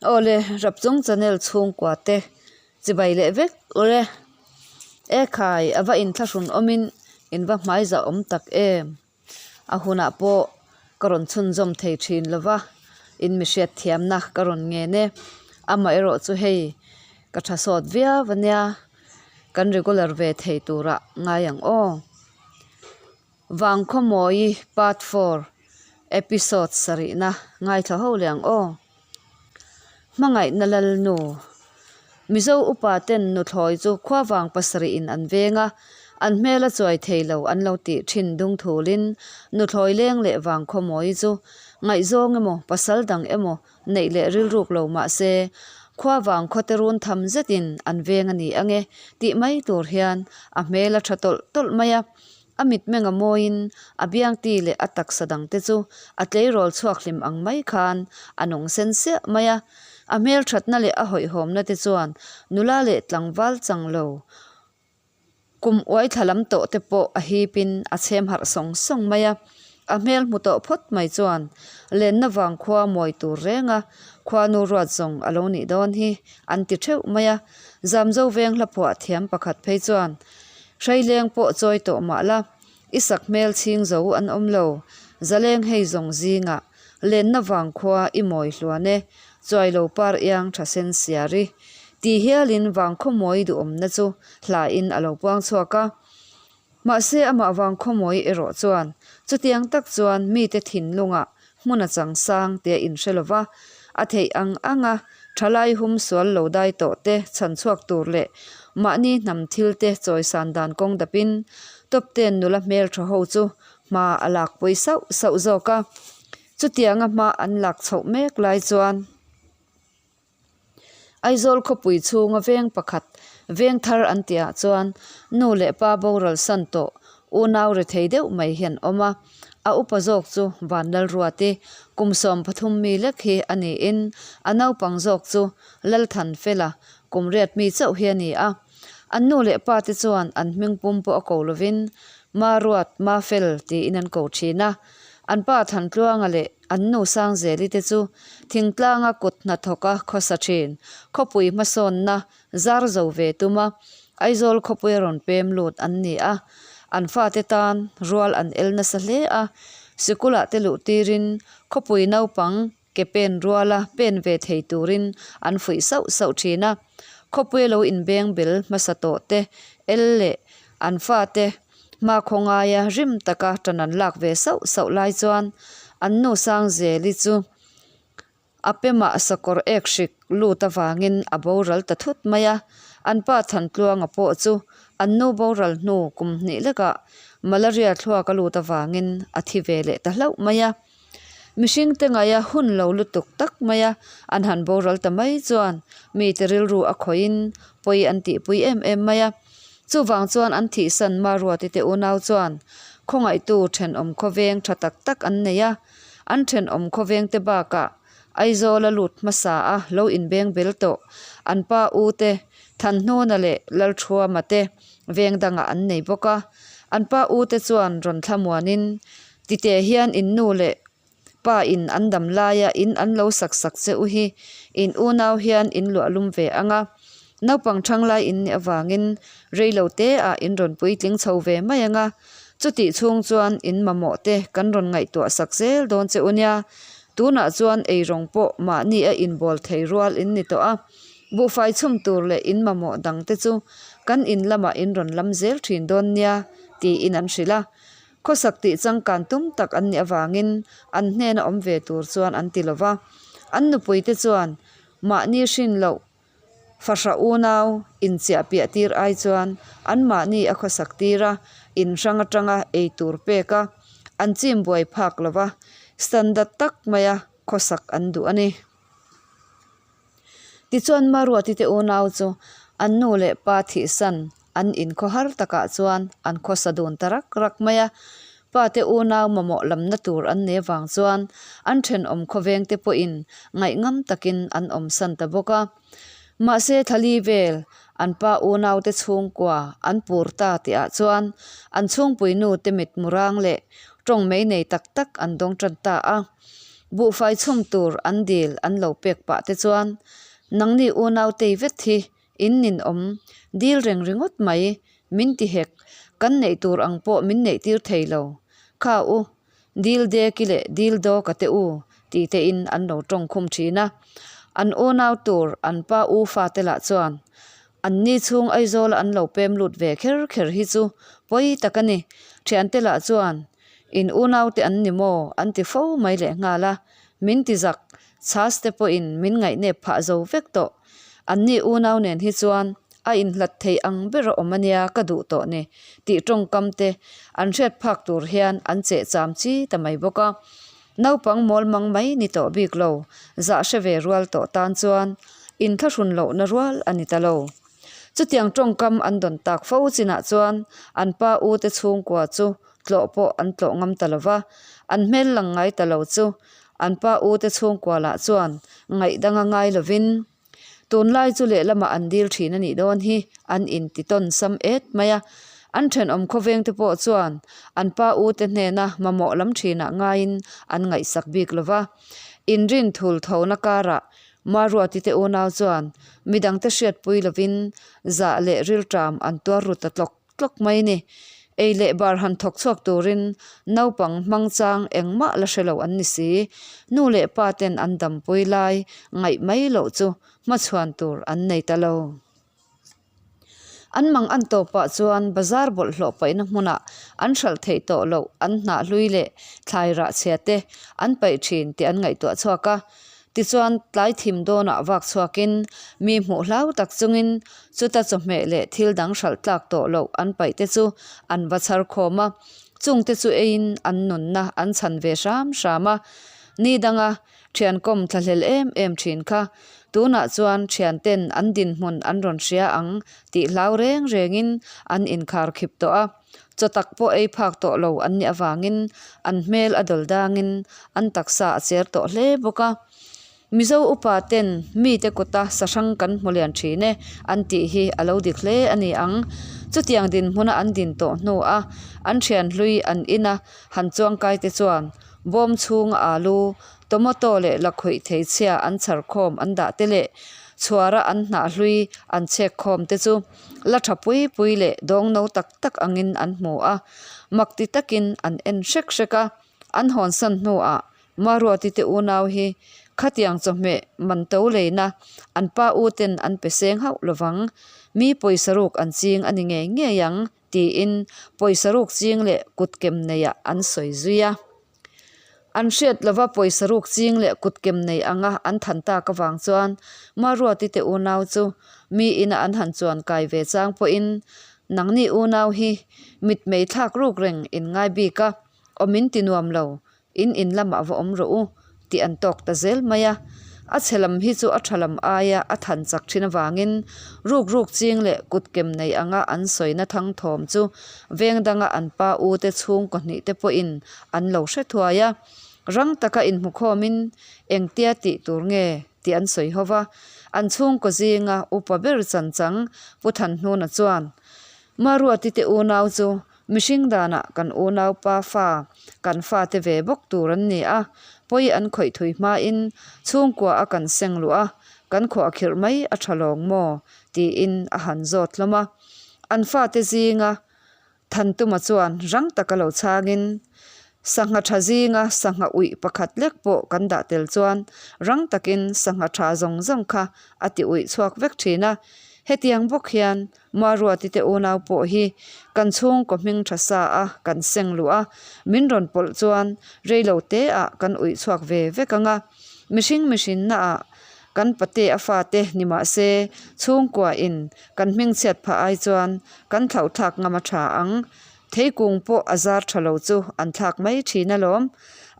Awle, Rapchung channel chhungkua te chibai leh vek ule. E khai, a va inthlahrun awmin in va hmaiza awm tak em? A hunah pawh ka rawn chhunzawm thei thin lo va, in mi hriat thiamna ka rawn ngen e. Amaherawh chu hei ka tha sawt viau a nia, kan regular ve thei turah ngai ang aw. Vangkhawmawi part 4 episode sarihna ngaithla ho leh ang aw. Hmangaihna Lalnu. Mizo upa ten nuthlawi chu khuavang pasarih in an veng a, an hmel a chuai thei lo an lo tih thin dung thulin nuthlawi leng leh vangkhawmawi chu ngaihzawng emaw pasal dang emaw neih leh rilruk lo mah se khuavang khawte run tham zetin an veng a ni ange tih mai tur hian a hmel a tha tawlh tawlh mai a. A mitmeng a mawiin a biangti leh a taksa dangte chu a tleirawl chhuak hlim ang mai khan a nung sen siah mai a. A hmelthatna leh a hawihhawmna te chuan nula leh tlangval chang lo kum uai thla lam tawh te pawh a hipin a chhem harh sawng sawng mai a. A hmel hmu tawh phawt mai chuan lenna vang khua mawi tur renga khuanu ruat zawng a lo nih dawn hi an ti theuh mai a. Zamzo veng hlaphuah thiam pakhat phei chuan Hraileng pawh chawi tawh mah la, i sak hmel chhing zo an awm lo. Zaleng hei zawng zingah, lenna vang khua i mawi hluan e, chuai lo par iang tha sen siar i. Ti hialin vangkhaw mawi duhawmna chu hlain a lo puang chhuak a. Mahse amah vangkhaw mawi erawh chuan chutiang tak chuan mite thinlungah hmun a chang sang tia inhre lo va, a theih ang anga thalai hum sual lo dai tawh te chhan chhuak tur leh mahni hnam thil te chawisan dan kawng dapin Top ten nula hmel tha ho chu hma a lak pui sauh sauh zawk a. Chutianga hma an lak chhoh mek lai chuan. Aizawl khawpui chhunga veng pakhat, veng thar an tihah chuan nu leh pa boral san tawh unau rethei deuh mai hi an awm a. A upa zawk chu Vanlalruati, kum 13 mi lek hi a niin a naupang zawk chu Lalthanfela, kum riat mi chauh hi a ni a. An nu leh pa te chuan an hming pum pawh a ko lovin Maruat, Mafel tiin an ko thin a. An pa Thantluanga leh An nu Sangzeli te chu thingtlanga kut hnathawka khawsa thin, khawpui hmasawnna zar zo ve tuma Aizawl khawpui a rawn pem lut an ni a. An fate tan rual an el nasa hle a, sikulah te luh tirin khawpui naupang ke pen ruala pen ve thei turin an fuih sauh sauh thin a. Khawpui a lo inbeng bel hmasa tawh te el leh an fate Hmakhaw ngaia rim taka tan an lak ve sauh sauh lai chuan an nu Sangzeli chu a pemah sakawr ek hrik lut avangin a boral ta thut mai a. An pa Thantluanga pawh chu an nu boral hnu kum hnih lekah malaria thluak a lut avangin a thi ve leh ta hlauh mai a. Mihring te ngaia hun lo lutuk tak maia an han boral ta mai chuan mite rilru a khawihin pawi an tihpui em em mai a. Chuvang chuan an thihsan Maruati te unau chuan khawngaihtu thenawm khawveng tha tak tak an nei a, an thenawm khawveng te bakah Aizawl a lut hmasa a lo inbeng bel tawh an pa u te Thanhnuna leh Lalthuama te veng dangah an nei bawk a. An pa u te chuan rawn thlamuanin Titeh hian in nu leh pa in an dam laia in an lo sak sak che u hi in unau hian in luah lum ve ang a. Naupang thang lai in nih avangin rei lo te ah in rawn puitling chho ve mai ang a. Chutih chhung chuan in mamawh te kan rawn ngaihtuah sak zel dawn che u nia. Tunah chuan eirawng pawh mahni a inbawl thei rual in ni tawh a. Buhfai chhum tur leh in mamawh dang te chu kan in lamah in rawn lam zel thin dawn nia tiin an hrilh a. Khawsak tih changkan tum tak an nih avangin an hnena awm ve tur chuan an ti lo va. An nupuite chuan mahni hrin loh fahra unau inchiah piah tir ai chuan anmahni a khawsak tir a, in hrang atanga ei tur pek a, an chim buai phak lo va, standard tak maia khawsak an duh a ni. Tichuan Maruati te unau chu an nu leh pa thihsan an inkhaw har takah chuan an khawsa dun ta rak rak mai a. Pa te unau mamawh lamna tur an nei avang chuan an thenawm khawveng te pawhin ngaihngam takin an awmsan ta bawk a. Mahse thali vel an pa unau te chhungkua an pur ta tihah chuan an chhungpui nu te mitmu rang leh tawng mei nei tak tak an dawng tan ta a. Buhfai chhum tur an dil an lo pek pah te chuan nangni unau tei vet hi in ninawm dil reng ringawt mai min ti hek kan neih tur ang pawh min neih tir thei lo kha u dil deki leh dil dawka te u tih te in an lo tawng khum thin a an unau tur an pa u fate lah chuan An ni chhung Aizawla an lo pem lut ve kher kher hi chu pawi tak a ni. Thiante lah chuan in unaute an ni maw an ti fo mai leh nghal a, min ti zak chhas te pawhin min ngaihnep phah zo vek tawh. An ni unau nen hi chuan a inhlat thei ang ber a awm a nia ka duh tawh ni tih tawngkam te an hriat phak tur hian an cheh cham chi ta mai bawk a. Naupang mawl mang mai ni tawh bik lo, zah hre ve rual tawh tan chuan inthlahrun lohna rual a ni ta lo. Chutiang tawngkam an dawn tak fo chinah chuan an pa u te chhungkua chu tlawh pawh an tlawh ngam ta lo va, an hmel lang ngai ta lo chu an pa u te chhungkua lah chuan ngaihdanga ngai lovin Tunlai chu lehlamah an dil thin a nih dawn hi an inti tawn sam et mai a. An thenawm khawveng te pawh chuan an pa u te hnena mamawh lam thinah ngaiin an ngaihsak bik lo va. Inrin thul thona karah Maruati te unau chuan midangte hriatpui lovin zah leh rilṭam an tuar ru ta tlawk tlawk mai ni. Ei leh bar han thawk chhuak turin naupang hmang chang engmah la hre lo an ni si. Nu leh pa ten an dampui lai ngaih mai loh chu hmachhuan tur an nei ta lo. An mang an tawpah chuan bazar bawlhhlawh paihna hmunah an hralh theih tawh loh an hnah hlui leh thlai rah chhia te an paih thin tih an ngaihtuah chhuak a. Tichuan, tlai thim dawnah vak chhuakin mi hmuh hlau tak chungin chuta chawhmeh leh thil dang hralh tlak tawh loh an paih te chu an va chhar khawm a, chungte chu eiin an nunna an chhan ve hram hram a. Ni danga thiankawm thlahlel em em thin kha tunah chuan thianten an dinhmun an rawn hria ang tih hlau reng rengin an inkhar khip tawh a. Chaw tak pawh ei phak tawh lo an nih avangin an hmel a dawl dangin an taksa a cher tawh hle bawk a. Mizo upa ten mite kuta sahrang kan hmu lian thin e an tih hi a lo dik hle a ni ang. Chutiang dinhmuna an din tawh hnu a an thian hlui an ina han chuangkai te chuan bawm chhunga alu, tomato leh lakhuih thei chhia an chhar khawm an dah te leh chhuara an hnah hlui an chhek khawm te chu La tha pui pui leh dawng no tak tak angin an hmu a, mak ti takin an en hrek hrek a. An hawnsan hnuah Maruati te unau hi khatiang chawhmeh man to leina an pa u ten an pe seng hauh lovang, mi pawisa ruk an ching a ni ngei ngei ang tiin pawisa ruk ching leh kutkem neiah an sawi zui a. An hriat lova pawisa ruk ching leh kutkem nei anga an than tak avang chuan Maruati te unau chu mi ina an han chuan kai ve chang pawhin nangni unau hi mitmei thlak ruk reng in ngai bik a, awm in ti nuam lo, in in lamah va awm rawh u tih an tawk ta zel mai a. A chhe lam hi chu a tha lam aia a than chak thin avangin ruk ruk ching leh kutkem nei anga an sawina thang thawm chu veng danga an pa u te chhungkaw hnih te pawhin an lo hre thuai a. Rang taka inhmukhawmin engtia tih tur nge tih an sawi ho va. An chhungkaw zinga upa ber chanchang Pu Thanhnuna chuan, Maruati te unau chu Mihring danah kan unaupa fa, kan fate ve bawk tur an ni a, pawi an khawih thui hmain chhungkua a kan seng luh a, kan khuah khirh mai a tha lawng maw? tiin a han zawt hlawm a. An fate zinga Thantuma chuan rang taka lo chhangin, Sangha tha zinga sangha uih pakhat lek pawh kan dah tel chuan rang takin sangha tha zawng zawng kha a ti uih chhuak vek thin a, hetiang bawk hian Maruati te unau pawh hi kan chhungkaw hming tha sa a kan seng luh a, min rawn pawlh chuan reilo te ah kan uih chhuak ve vek ang a. Mihring mihrinna ah kan pate a fate ni mah se chhungkua in kan hming chhiat phah ai chuan kan thlauh thlak ngam a tha ang. Theikung pawh a zar tha lo chu an thlak mai thin alawm.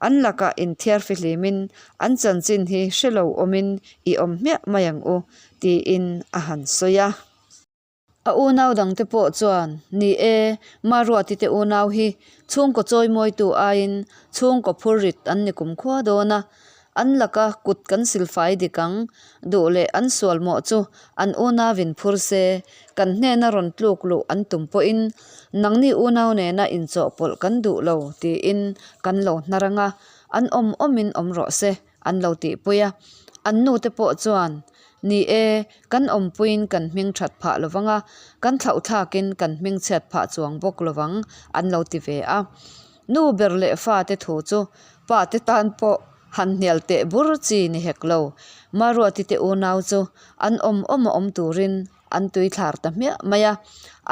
An lakah inthiar fihlimin an chanchin hi hre lo awmin i awm hmiah mai ang u tiin a han sawi a. A unau dangte pawh chuan, Ni e, Maruati te unau hi chhungkaw chawimawitu aiin chhungkaw phurrit an ni kumkhua dawn a, an laka kut kan silfai dik ang, duh leh an sual mawh chu an unauin phur se, kan hnena rawn tluk luh an tum pawhin nangni unau nena inchawhpawlh kan duh lo tiin kan lo hnar ang a. An awm awmin awm rawh se an lo tihpui a. An nute pawh chuan, Ni e, kan awmpuiin kan hming that phah lo vang a, kan thlauhthlakin kan hming chhiat phah chuang bawk lo vang an lo ti ve a. Nu ber leh fate thu chu pa te tan pawh han hnial teh bur chi ni hek lo. Maruati te unau chu an awm awm a awm turin an tui thlar ta hmiah mai a,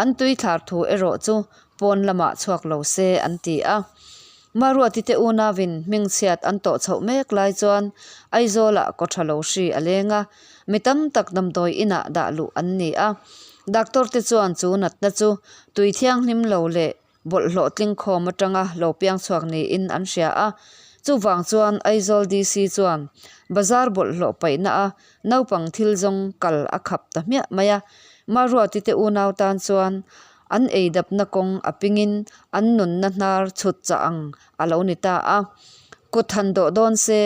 an tui thlar thu erawh chu pawn lamah chhuak lo se an ti a. Maruati te unauin hmingchhiat an tawh chhoh mek lai chuan Aizawlah kawtha lo hri a leng a, mi tam tak damdawi inah dah luh an ni a. Doctor te chuan chu natna chu tui thianghlim lo leh bawlhhlawh tlingkhawm atanga lo piang chhuak niin an hria a. Chuvang chuan Aizawl DC chuan bazar bawlhhlawh paihna a naupang thil zawng kal a khap ta hmiah mai a. Maruati te unau tan chuan an ei dapna kawng a pingin an nunna hnar chhut chah ang a lo ni ta a. Kut han dawh dawn se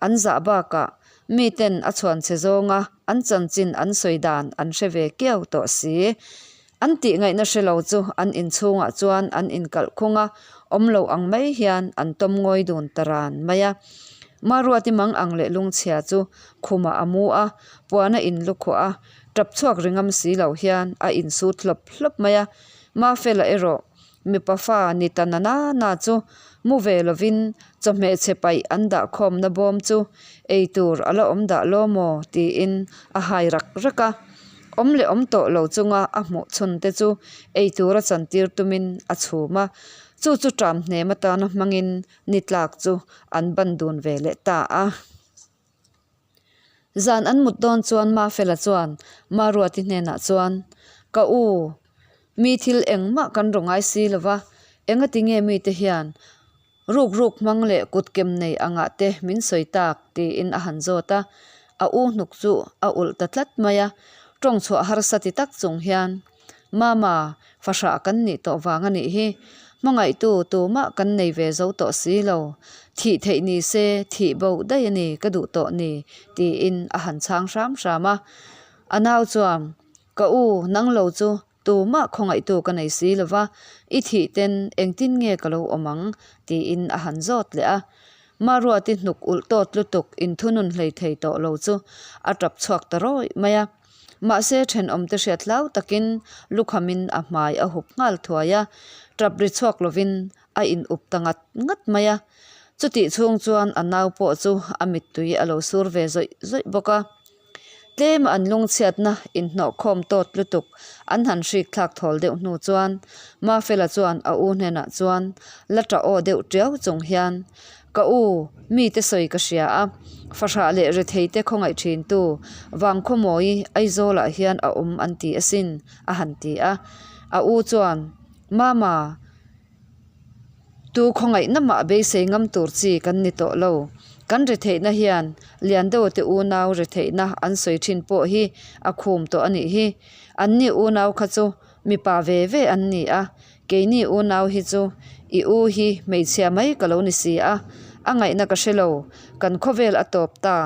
an zah bakah miten a chhuan chhe zawnga an chanchin an sawi dan an hre ve kiau tawh si. An tih ngaihna hre lo chu an inchhungah chuan an inkalh khung a, awm lo ang mai hian an tawm ngawi dun ta ran mai a. Maruati mang ang leh lungchhia chu khumah a mu a, puan a inlukhuah a, tap chhuak ri ngam si lo hian a insut hlawp hlawp mai a. Mafela erawh mipa fa ni ta na na na chu mu ve lovin chawhmeh chhe paih an dah khawmna bawm chu ei tur a la awm dah law maw tiin a hai rak rak a. Awm leh awm tawh lo chunga a hmuh chhun te chu ei tura chantir tumin a chhum a, chu chu ṭam hnem atana hmangin ni tlak chu an ban dun ve leh ta a. Zan an mut dawn chuan Mafela chuan Maruati hnenah chuan, Ka u, mi thil engmah kan raw ngai si lo va, engati nge mite hian Ruk ruk hmang leh kut kem nei angah te min sawi tak tiin a han zawt a, a u hnuk chu a ulh ta tlat mai a, tawng chhuah harsa ti tak chung hian, Mama, fahrah kan nih tawh vang a nih hi, hmangaihtu tumah kan nei ve zo tawh si lo, thih theih ni se thih bo daih a ni ka duh tawh ni tiin a han chhang hram hram a. A nau chuan, Ka u, nang lo chu Tumah khawngaihtu ka nei si lo va, i thih ten engtin nge ka lo awm ang? tiin a han zawt leh a. Maruati hnuk ulh tawt lutuk inthunun hlei thei tawh lo chu a tap chhuak ta rawih mai a. Mahse thenawmte hriat hlau takin lukhamin a hmai a hup nghal thuai a, tap ri chhuak lovin a in up ta ngat ngat mai a. Chutih chhung chuan a nau pawh chu a mittui a lo sur ve zawih zawih bawk a. Tlema an lungchhiatna inhnawhkhawm tawt lutuk an han hrik thlak thawl deuh hnu chuan Mafela chuan a u hnenah chuan la ṭah aw deuh ṭiau chung hian, Ka u, mite sawi ka hria a, fahrah leh retheite khawngaih ṭhintu Vangkhawmawi Aizawlah hian a awm an ti asin, a han ti a. A u chuan, Mama, Tu khawngaihna mah beisei ngam tur chi kan ni tawh lo. Kan retheihna hian Liandeuha te unau retheihna an sawi thin pawh hi a khum tawh a nih hi. Anni unau kha chu mipa ve ve an ni a, keini unau hi chu i u hi hmeichhia mai ka lo ni si a, a ngaihna ka hre lo, kan khawvel a tawp ta,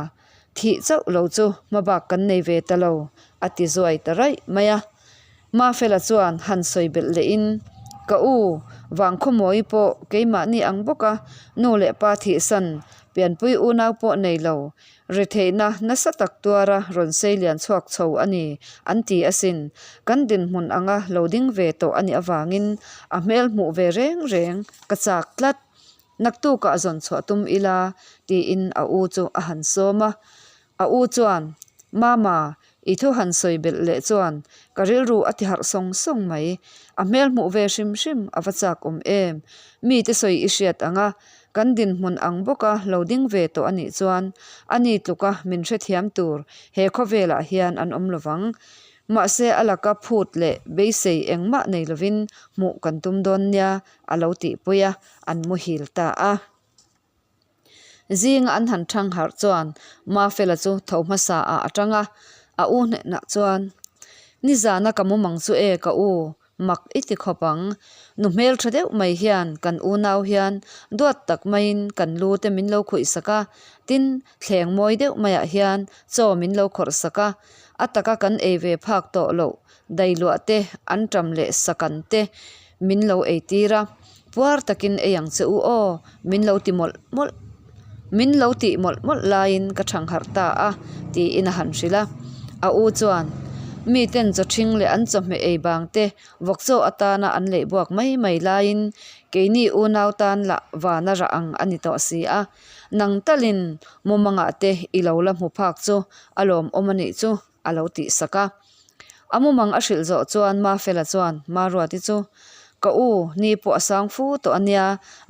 thih chauh lo chu hmabak kan nei ve ta lo, a ti zuai ta raih mai a. Mafela chuan han sawi belh lehin, Ka u, Vangkhawmawi pawh keimahni ang bawka nu leh pa thihsan, pianpui unau pawh nei lo, retheihna nasa tak tuara rawn sei lian chhuak chho a ni, an ti asin. Kan dinhmun anga lo ding ve tawh a nih avangin a hmel hmuh ve reng reng ka chak tlat. Naktukah zawn chhuah tum ila, tiin a u chu a han sawm a. A u chuan, Mama, i thu han sawi belh leh chuan ka rilru a ti harh sawng sawng mai. A hmel hmuh ve hrim hrim a va chak awm em? Mite sawi i hriat ang a, kan dinhmun ang bawka lo ding ve tawh a nih chuan ani tluka min hrethiam tur he khawvelah hian an awm lovang. Mahse a laka phut leh beisei engmah nei lovin hmuh kan tum dawn nia a lo tihpui a, an muhil ta a. Zinga an han thang harh chuan Mafela chu tho hmasa ah a tang a, a u hnenah chuan, Nizana ka mumang chu e ka u, mak i ti khawp ang. Nu hmel tha deuh mai hian kan unau hian duat tak maiin kan lu te min lo khuih sak a, tin thleng mawi deuh maiah hian chaw min lo khawrh sak a, a taka kan ei ve phak tawh loh dailuah te an ṭam leh sakan te min lo ei tir a, puar takin ei ang che u aw, min lo ti mawlh mawlh. Min lo tih mawlh mawlh laiin ka thangharh ta a, tiin a han hrilh a. A u chuan, Miten chaw ṭhing leh an chawhmeh ei bang te vawk chaw atana an leih buak mai mai laiin keini unau tan lah vana rah ang a ni tawh si a. Nang talin mumangah te i lo la hmu phak chu a lawmawm a nih chu, a lo tih sak a. A mumang a hrilh zawh chuan Mafela chuan Maruati chu, Ka u, ni pawh a sang fu tawh a nia,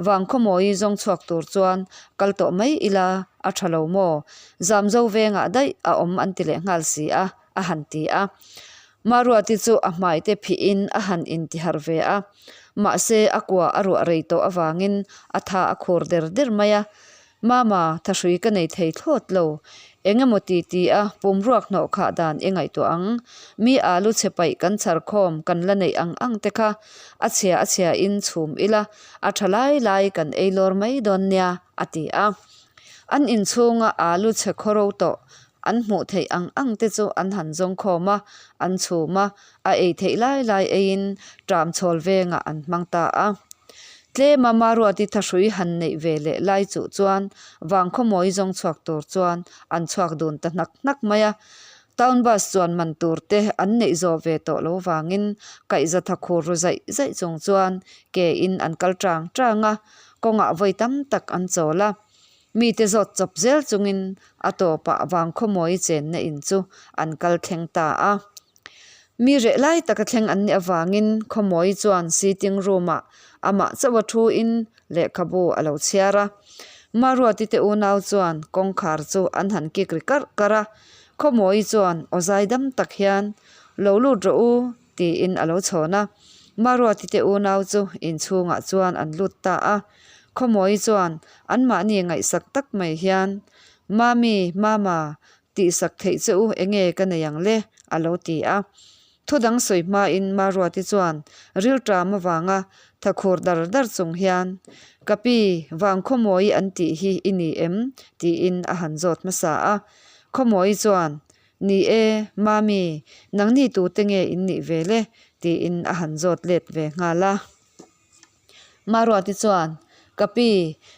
Vangkhawmawi zawng chhuak tur chuan kal tawh mai ila a tha lo maw? Zamzo vengah daih a awm an ti leh nghal si a, a han ti a. Maruati chu a hmai te phihin a han intiharh ve a, mahse a kua a ruah rei tawh avangin a tha a khur der der mai a. Mama, thahrui ka nei thei thlawt lo. Eng emaw ti ti a, pum ruak hnawh khah dan i ngaihtuah ang. Mi alu chhe paih kan chhar khawm kan la neih ang ang te kha a chhia a chhia in chhum ila, a tha lai lai kan ei lawr mai dawn nia, a ti a. An inchhunga alu chhe khawro tawh an hmuh theih ang ang te chu an han zawng khawm a, an chhum a, a ei theih lai lai eiin ṭam chhawl vengah an hmang ta a. Tlema Maruati thahrui han neih ve leh lai chuh chuan Vangkhawmawi zawng chhuak tur chuan an chhuak dun ta hnak hnak mai a. Town bus chuan man tur te an neih zawh ve tawh lo vangin kaihza tha khur ru zaih zaih chung chuan ke in an kal ṭang ṭang a, kawngah vawi tam tak an chawl a. Mite zawt chawp zel chungin a tawpah Vangkhawmawi chenna in chu an kal thleng ta a. Mi reh lai taka thleng an nih avangin Khawmawi chuan sitting room-ah amah chauh a thu in lehkhabu a lo chhiar a. Maruati te unau chuan kawngkhar chu an han kik ri karh karh a. Khawmawi chuan aw zaidam tak hian, Lo lut rawh u, tiin a lo chhawn a. Maruati te unau chu inchhungah chuan an lut ta a. Khawmawi chuan anmahni ngaihsak tak mai hian, Mami, Mama, Tihsak theih che u enge ka nei ang le? a lo ti a. Thu dang sawi hmain Maruati chuan rilṭam avanga thakhur dar dar chung hian, Ka pi, Vangkhawmawi an tih hi i ni em? tiin a han zawt hmasa a. Khawmawi chuan, Ni e, Mami, nangni tute nge in nih ve le? tiin a han zawt let ve nghal a. Maruati chuan, Ka pi,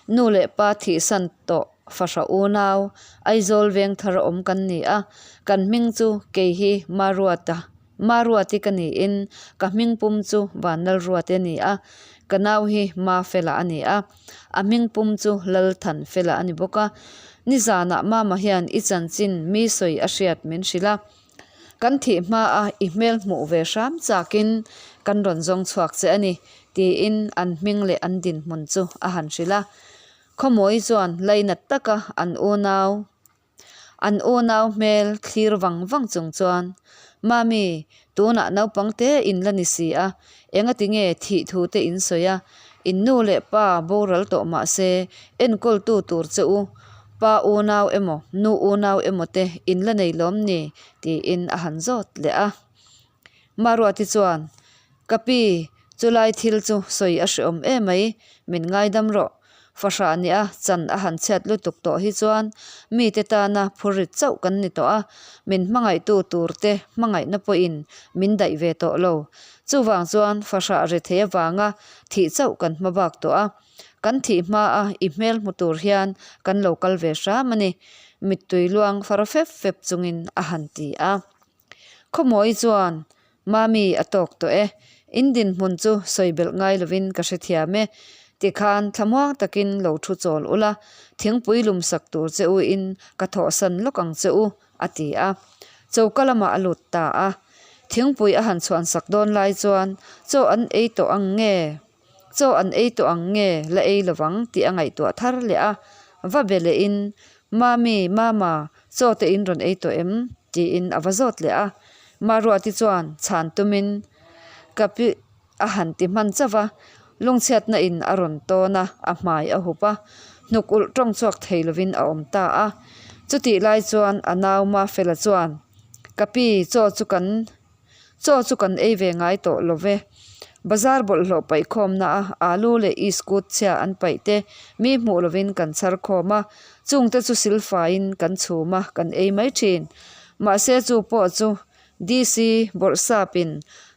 nu leh pa thihsan tawh fahra unau, Aizawl veng thar awm kan ni a, kan hming chu kei hi Maruata, Maruati ka niin ka hming pum chu Vanlalruati a ni a, ka nau hi Mafela a ni a, a hming pum chu Lalthanfela a ni bawk a. Nizanah Mama hian i chanchin mi sawi a hriat min hrilh a. Kan thih hmaa i hmel hmuh ve hram chakin kan rawn zawng chhuak che a ni, tiin an hming leh an dinhmun chu a han hrilh a. Khawmawi chuan lainat taka an unau an unau hmel thlir vang vang chung chuan, Mami, tunah naupang te in la ni si a, engati nge thih thu te in sawi a, in nu leh pa boral tawh mah se enkawltu tur che u Pa unau emaw, nu unau emaw te in la nei lawm ni? tiin a han zawt leh a. Maruati chuan, Ka pi, chulai thil chu sawi a hreawm emai, min ngaidam rawh. Fahrah nia chan a han chhiat lutuk tawh hi chuan mite tana phurrit chauh kan ni tawh a, min hmangaihtu tur te hmangaihna pawhin min daih ve tawh lo. Chuvang chuan fahrah rethei avanga thih chauh kan hma bak tawh a. Kan thih hma a i hmel hmu tur hian kan lo kal ve hram a ni, mittui luang far fep fep chungin a han ti a. Khawmawi chuan, Mami a tawk tawh e, in dinhmun chu sawi belh ngai lovin ka hrethiam e, tikhan thlamuang takin lo thu chawl ula, thingpui lum sak tur che u in ka thawhsan lawk ang che u, a ti a. Choka lamah a lut ta a. Thingpui a han chhuan sak dawn lai chuan chaw an ei tawh ang nge? Chaw an ei tawh ang nge la ei lovang tih a ngaihtuah thar leh a, va be lehin, Mami, Mama, chaw te in rawn ei tawh em? tiin a va zawt leh a. Maruati chuan chhan tumin ka pi a han ti hman chauh va, lungchhiatna in a rawn tawn a, a hmai a hup a, hnuk ulh tawng chhuak thei lovin a awm ta a. Chutih lai chuan a nau Mafela chuan, Ka pi, chaw chu kan Chaw chu kan ei ve ngai tawh lo ve. Bazar bawlhhlawh paihkhawmna a alu leh iskut chhia an paih te mi hmuh lovin kan chhar khawm a, chungte chu silfaiin kan chhum a, kan ei mai thin. Mahse chu pawh chu DC bawlhsapin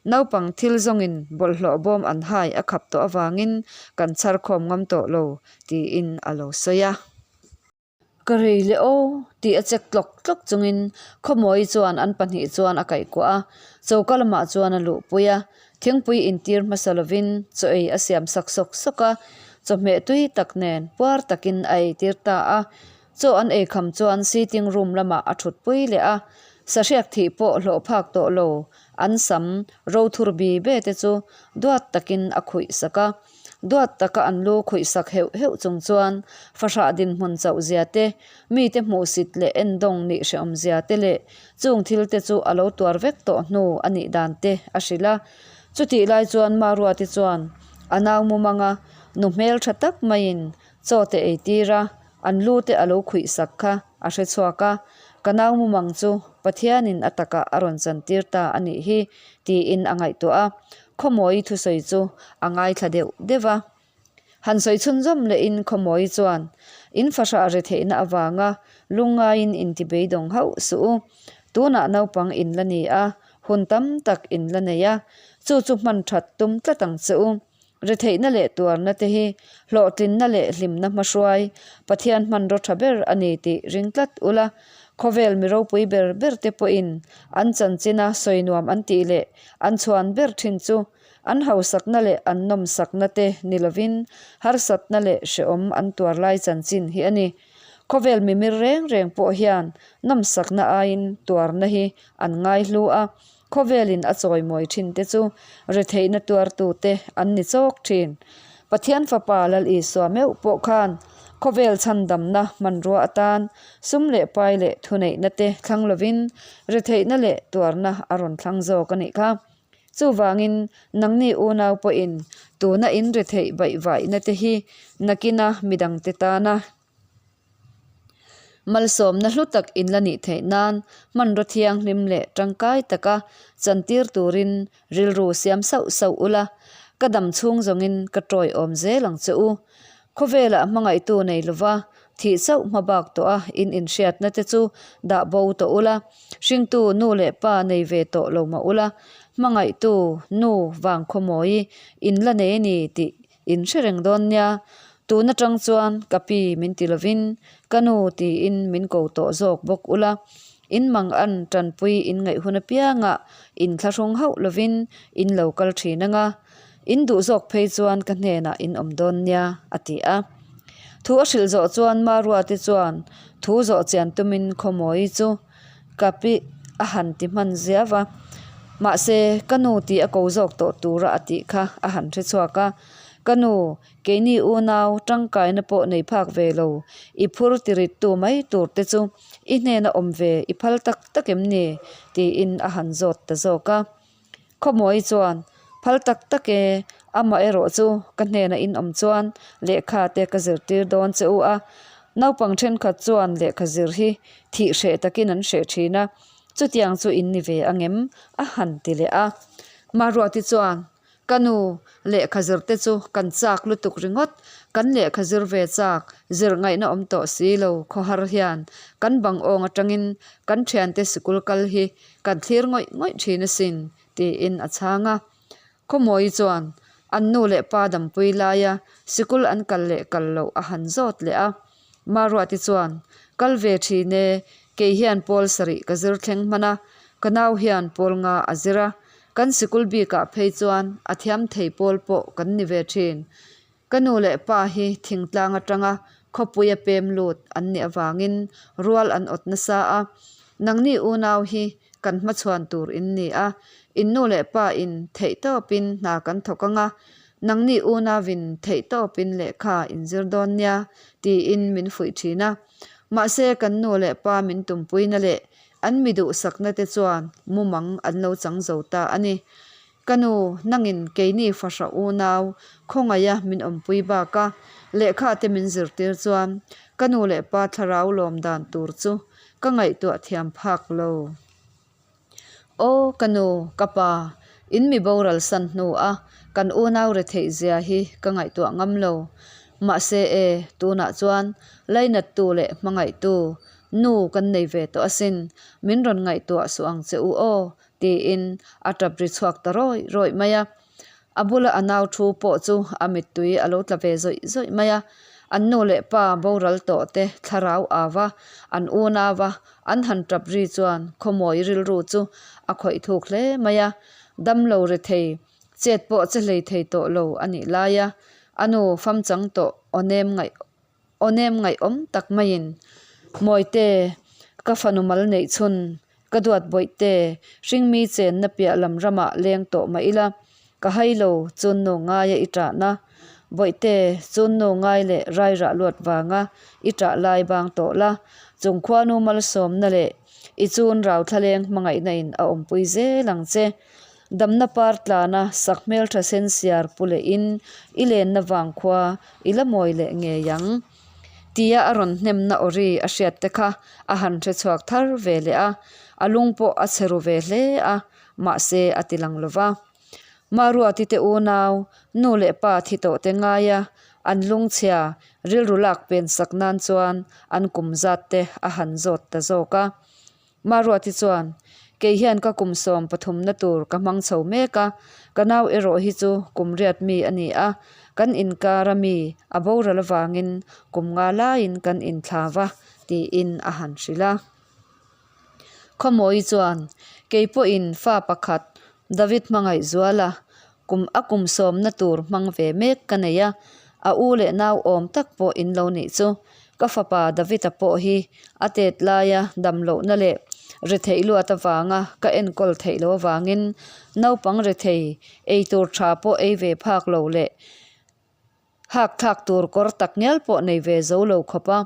naupang thil zawngin bawlhhlawh bawm an hai a khap tawh avangin kan chhar khawm ngam tawh lo, tiin a lo sawi a. Ka rei leh aw, tih a chek tlawk tlawk chungin Khawmawi chuan an pahnih chuan a kaihkuah a, choka lamah chuan a luhpui a, thingpui intir hmasa lovin chaw ei a siam sak sawk sawk a, chawhmeh tui tak nen puar takin a eitir ta a. Chaw an ei kham chuan sitting room lamah a thutpui leh a, sahriak thih pawh hlawh phak tawh lo, an sam rothur bi be te chu duat takin a khuih sak a. Duat taka an lu khuih sak heuh heuh chung chuan fahrah dinhmun chauh zia te, mite hmuhsit leh endawng nih hrehawm zia te leh chung thil te chu a lo tuar vek tawh hnu a nih dan te a hrilh a. Chutih lai chuan Maruati chuan a nau mumanga nu hmel tha tak maiin chaw te ei tir a, an lu te a lo khuih sak kha a hre chhuak a, ka nau mumang chu Pathianin a takah a rawn chantir ta a nih hi tiin a ngaihtuah a. Khawmawi thusawi chu a ngaithla deuh deuh a. Han sawi chhunzawm lehin Khawmawi chuan, In fahrah retheihna avanga lungngaiin inti beidawng hauh suh u. Tunah naupang in la ni a, hun tam tak in la nei a, chu chu hman that tum tlat ang che u. Retheihna leh tuarna te hi hlawhtlinna leh hlimna hmahruai Pathian hmanraw tha ber a ni tih ring tlat ula, khawvel mi ropui ber ber te pawhin an chanchina sawi nuam an tih leh an chhuan ber thin chu an hausakna leh an nawmsakna te ni lovin harsatna leh hrehawm an tuar lai chanchin hi a ni. Khawvel mimir reng reng pawh hian nawmsakna aiin tuarna hi an ngaihlu a, Khawvelin a chawimawi thin te chu retheihna tuartute an ni chawk thin. Pathian Fapa Lal Isua meuh pawh khan khawvel chhandamna hmanrua atan sum leh pai leh thuneihna te thlang lovin retheihna leh tuarna a rawn thlang zawk a nih kha. Chuvangin nangni unau pawhin tuna in retheih baihvaihna te hi nakina midangte tana Malsawmna hlu tak in la nih theih nan hmanraw thianghlim leh tangkai taka chantir turin rilru siam sauh sauh ula, ka dam chhung zawngin ka tawiawm zel ang che u. Khawvelah hmangaihtu nei lova thih chauh hma bak tawh a in inhriatna te chu dah bo tawh ula, hringtu nu leh pa nei ve tawh lo mah ula, hmangaihtu nu vang khawmawi in la nei a ni tih In hre reng dawn nia, tun atang chuan ka pi min ti lovin ka nu tiin min ko tawh zawk bawk ula, in mang an tanpui in ngaih hun apiangah in thlahrung hauh lovin in lo kal thin anga, in duh zawk phei chuan ka hnenah in awm dawn nia, a ti a. Thu a hrilh zawh chuan Maruate chuan thu zawh chian tumin Khawmawi chu Ka pi a han ti hman ziau a, mahse ka nu tih a ko zawk tawh tura a tih kha a han hre chhuak a, Ka nu, keini unau tangkaina pawh nei phak ve lo, i phur tirittu mai tur te chu i hnena awm ve i phal tak tak em ni? tiin a han zawt ta zawk a. Khawmawi chuan, Phal tak tak e, amah erawh chu ka hnena in awm chuan lehkha te ka zirtir dawn che u a. Naupang thenkhat chuan lehkha zir hi thih hreh takin an hreh thin a, chutiang chu in ni ve angem? a han ti leh a. Mahruati chuan, Ka nu, lehkha zir te chu kan chak lutuk ringawt, kan lehkha zir ve chak, zir ngaihna awm tawh si lo khawhar hian kan bang awng atangin kan thiante sikul kal hi Kan thlir ngawih ngawih thin asin, tiin a chhang a. Khawmawi chuan an nu leh pa dampui laia sikul an kal leh kal loh a han zawt leh a. Maruati chuan, Kal ve thin e, kei hian pawl sarih ka zir thleng hman a, ka nau hian pawl nga a zir a, kan sikul bikah phei chuan a thiam thei pawl pawh kan ni ve thin. Ka nu leh pa hi thingtlang atanga khawpuia pem lut an nih avangin rual an awt nasa a, nangni unau hi kan hmachhuan tur in ni a, in nu leh pa in theih tawpin hna kan thawk ang a, nangni unauin theih tawpin lehkha in zir dawn nia tiin min fuih thin a. Mahse kan nu leh pa min tumpuina leh an mi duhsakna te chuan mumang an lo chang zo ta a ni. Ka nu, nangin keini fahra unau khawngaia min awmpui baka lehkha te min zirtir chuan ka nu leh pa thlarau lawm dan tur chu ka ngaihtuah thiam phak lo. Aw ka nu, ka pa, in mi boral san hnu a kan unau retheih zia hi ka ngaihtuah ngam lo. Mahse e, tunah chuan lainattu leh hmangaihtu nu kan nei ve tawh asin, min rawn ngaihtuah suh ang che u aw Tiin a tap ri chhuak ta rawih rawih mai a. A bula a nau thu pawh chu a mittui a lo tla ve zawih zawih mai a. An nu leh pa boral tawh te thlarau au a, an unau a, an han tap ri chuan khawmawi rilru chu a khawih thuk hle mai a. Damlo rethei chet pawh che hlei thei tawh lo a nih lai a, a nu famchang tawh aw nem ngaih Aw nem ngaihawm tak maiin, Mawite, ka fanu mal neih chhun, ka duat bawihte, hringmi chenna piah lam ramah leng tawh mah ila, ka hai lo, chunnu ngaia i ṭahna. Bawihte, chunnu ngai leh rairah luat vanga i ṭah lai bang tawh la, chung khuanu malsawmna leh i chun rau thlaleng hmangaihna in a awmpui zel ang che. Damna par tlana sak hmeltha sen siar pu leh in i lenna vang khua i la mawi leh ngei ang. Tia a rawn hnemna aw ri a hriat te kha a han hre chhuak thar ve leh a, a lung pawh a chhe ru ve hle a, mahse a ti lang lo va. Maruati te unau, nu leh pa thi tawh te ngaia an lungchhia rilru lak pen sak nan chuan an kum zat te a han zawt ta zawk a. Maruati chuan, Kei hian ka kum 13na tur ka hmang chho mek a, ka nau erawh hi chu kum riat mi a ni a, kan inkara mi a boral avangin kum nga laiin kan inthla va, tiin a han hrilh a. Khawmawi chuan, Kei pawhin fa pakhat David Hmangaihzuala kum a kum sawmna tur hmang ve mek ka nei a, a u leh nau awm tak pawh in lo nih chu. Ka fapa David-a pawh hi a tet laia dam lohna leh retheih luat avanga ka enkawl theih loh avangin naupang rethei ei tur tha pawh ei ve phak lo leh Hak thlak tur kawr tak ngial pawh nei ve zo lo khawp a,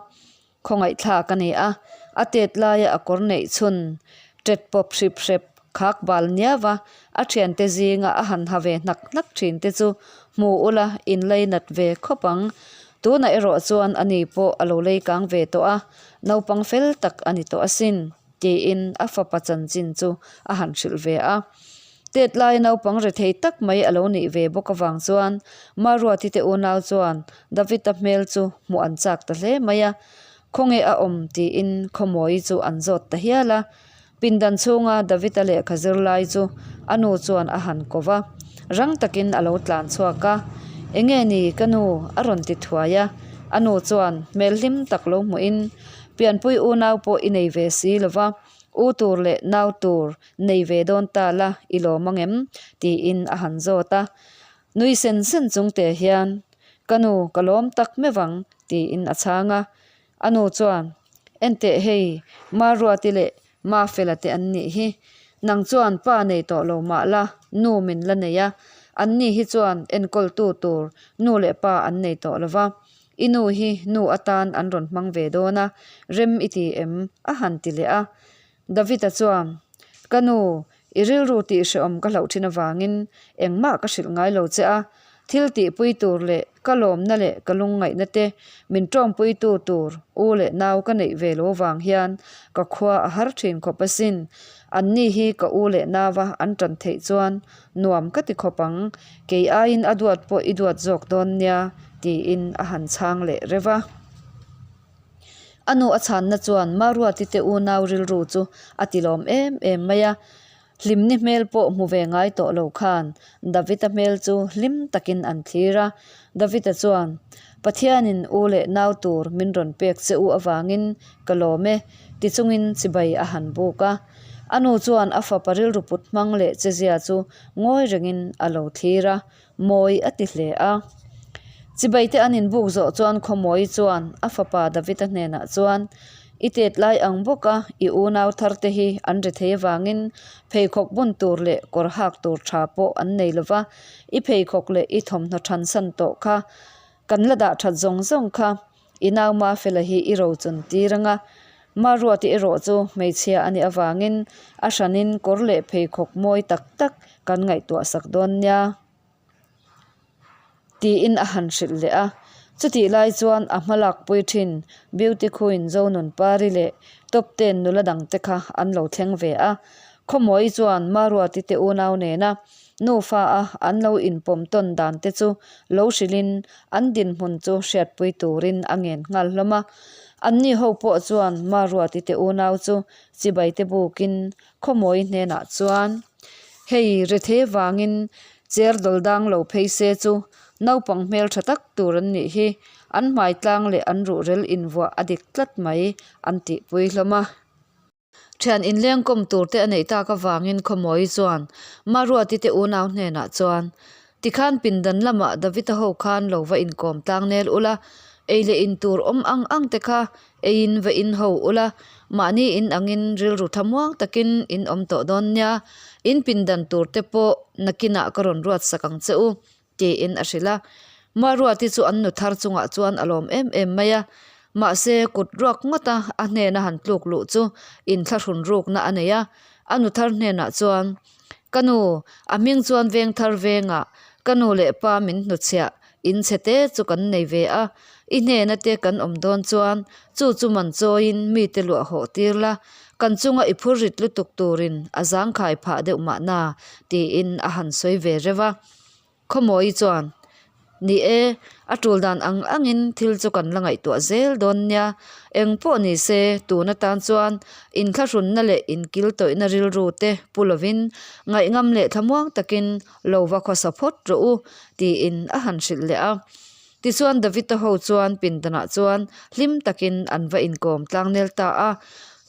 khawngaih thlak a ni a, a tet laia a kawr neih chhun tet pawp hrip hrep khak bal niau a, a thiante zinga a han ha ve hnak hnak thin te chu hmu ula in lei nat ve khawp ang. Tunah erawh chuan a ni pawh a lo lei kang ve tawh a, naupang fel tak a ni tawh asin. Tiin a fapa chanchin chu a han hrilh ve a. Tet lai naupang rethei tak mai a lo nih ve bawk avang chuan Maruati te unau chuan David-a hmel chu hmuh an chak ta hle mai a. Khawnge a awm tiin Khawmawi chu an zawt ta hial a. Pindan chhunga David-a lehkha zir lai chu a nu chuan a han ko va. Rang takin a lo tlan chhuak a. Enge ni ka nu? a rawn ti thuai a. A nu chuan hmel hlim tak lo hmuhin Pianpui unau pawh i nei ve si lo va, u tur leh nau tur nei ve dawn ta la i lawm ang em? tiin a han zawt a. Nui sen sen chung te hian, Ka nu, ka lawm tak meuh ang, tiin a chhang a. A nu chuan, Enteh hei, Maruati leh Mafela te an nih hi. Nang chuan pa nei tawh lo mah la, nu min la nei a. Anni hi chuan enkawltu tur nu leh pa an nei tawh lo va. I nu hi nu atan an rawn hmang ve dawn a, rem i ti em? a han ti leh a. David-a chuan, Ka nu, i rilru tih hrehawm ka hlauh thin avangin engmah ka hrilh ngai lo che a, thil tihpui tur leh ka lawmna leh ka lungngaihna te min tawngpuitu tur u leh nau ka neih ve lo avang hian ka khua a har thin khawp asin. Anni hi ka u leh nau-a an tan theih chuan Nuam ka ti khawp ang, kei aiin a duat pawh i duat zawk dawn nia, tiin a han chhang leh reuh a. A nu a chhanna chuan Maruati te unau rilru chu a ti lawm em em mai a. Hlimni hmel pawh hmu ve ngai tawh lo khan David-a hmel chu hlim takin an thlir a. David-a chuan, Pathianin u leh nau tur min rawn pek che u avangin ka lawm e, ti chungin chibai a han buk a. A nu chuan a fapa rilru put hmang leh chezia chu ngawi rengin a lo thlir a, mawi a ti hle a. Chibaite an inbuk zawh chuan Khawmawi chuan a fapa David-a hnenah chuan, I tet lai ang bawk a, i unau thar te hi an ri thei avangin pheikhawk bun tur leh kawr hak tur tha pawh an nei lova, i pheikhawk leh i thawmhnaw thansan tawh kha kan la dah that zawng zawng kha. I nau Mafela hi i ro chun tir anga, Maruati erawh chu hmeichhia a nih avangin a hranin kawr leh pheikhawk mawi tak tak kan ngaihtuah sak dawn nia tiin a han hrilh leh a. Chutih lai chuan a hma lakpui thin Beauty Queen Zonunpari leh Top Ten nula dangte kha an lo thleng ve a. Khawmawi chuan Maruati te unau nena Nufa a an lo inpawm tawn dan te chu lo hrilhin an dinhmun chu hriatpui turin a ngen nghal hlawm a. Anni ho pawh chuan Maruati te unau chu chibai te bukin Khawmawi hnenah chuan, Hei rethei vangin cher dawl dang lo phei se chu. Naupang hmeltha tak tur an nih hi. An hmai tlang leh an ruhrel invuah a dik tlat mai an tihpui hlawm a. Thian inleng kawm tur te a neih tak avangin Khawmawi chuan Maruati te unau hnenah chuan, Tikhan pindan lamah Davita ho khan lo va inkawm tlang nel ula, ei leh in tur awm ang ang te kha eiin va in ho ula, mahni in angin rilru thlamuang takin in awm tawh dawn nia, in pindan tur te pawh nakinah ka rawn ruat sak ang che u, tiin a hrilh a. Maruati chu an nu thar chungah chuan a lawm em em mai a, mahse kut ruak ngawta a hnena han tluk luh chu inthlahrun rukna a nei a. A nu thar hnenah chuan, Ka nu, a hming chuan veng thar vengah ka nu leh pa min hnuchhiah in chhe te chu kan nei ve a, i hnena te kan awm dawn chuan chu chu man chawiin mite luah hawh tir la, kan chunga i phur rit lutuk turin a zangkhai phah deuh mahna, tiin a han sawi ve reuh a. Khawmawi chuan, Ni e, a tul dan ang angin thil chu kan la ngaihtuah zel dawn nia. Eng pawh ni se, tun atan chuan inthlahrunna leh inkiltawihna rilru te pu lovin ngaihngam leh thlamuang takin lo va khawsa phawt rawh u, tiin a han hrilh leh a. Tichuan Davida ho chuan pindanah chuan hlim takin an va inkawm tlangnel ta a.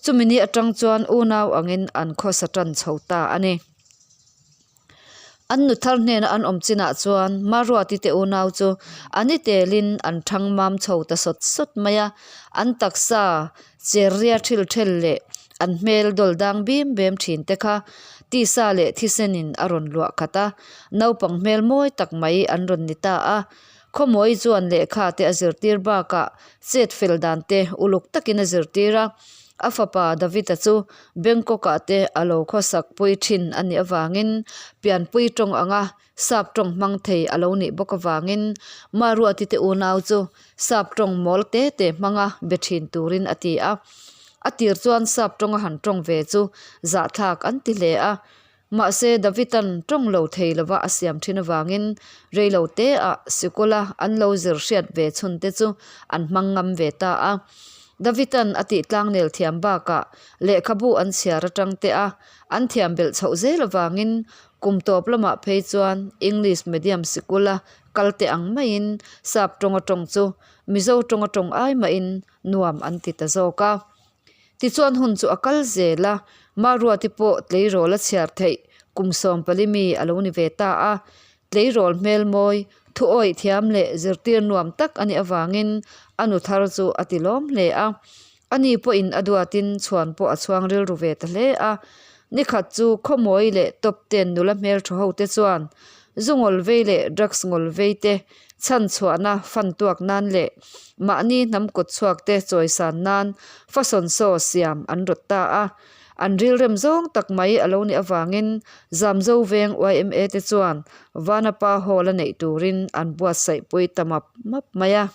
Chumi ni atang chuan unau angin an khawsa tan chho ta a ni. An nu thar hnena an awm chinah chuan Maruati te unau chu an i telin an thang mam chho ta sawt sawt mai a, an taksa cher ria thil thel leh an hmel dawl dang bim bem thin te kha tisa leh thisenin a rawn luah khat a, naupang hmel mawi tak mai an rawn ni ta a. Khawmawi chuan lehkha te a zirtir bakah chet fel dan te uluk takin a zirtir a, a fapa David-a chu Bangkok-ah te a lo khawsak pui thin a nih avangin pianpui tawng anga sap tawng hmang thei a lo nih bawk avangin Maruati te unau chu sap tawng mawl te te hmanga be thin turin a ti a. A tir chuan sap tawnga han tawng ve chu zahthlak an ti hle a. Mahse, Davida'n tawng lo thei lova a siam thin avangin reilo teah sikula an lo zir hriat ve chhun te chu an hmang ngam ve ta a. Davida'n a tih tlangnel thiam bakah lehkhabu an chhiar atang te a an thiam belh chhoh zel avangin kum tawp lamah phei chuan English medium sikula kal te ang maiin sap tawnga tawng chu Mizo tawnga tawng ai mahin nuam an ti ta zawk a. Tichuan hun chu a kal zel a, Maruati pawh tleirawl a chhiar theih kum 14 mi a lo ni ve ta a. Tleirawl hmel mawi, thu awih thiam leh zirtir nuam tak a nih avangin a nu thar chu a ti lawm hle a. Ani pawhin a duatin chhuan pawh a chhuang rilru ve ta hle a. Nikhat chu Khawmawi leh Top ten nula hmeltha ho te chuan zu ngawl vei leh drugs ngawl vei te chhan chhuahna fan tuak nan leh mahni hnam kut chhuak te chawisan nan fashion show siam an rawt ta a. An rilrem zawng tak mai a lo nih avangin Zamzo veng yma te chuan Vanapa Hall a neih turin an buatsaih pui ta map map mai a.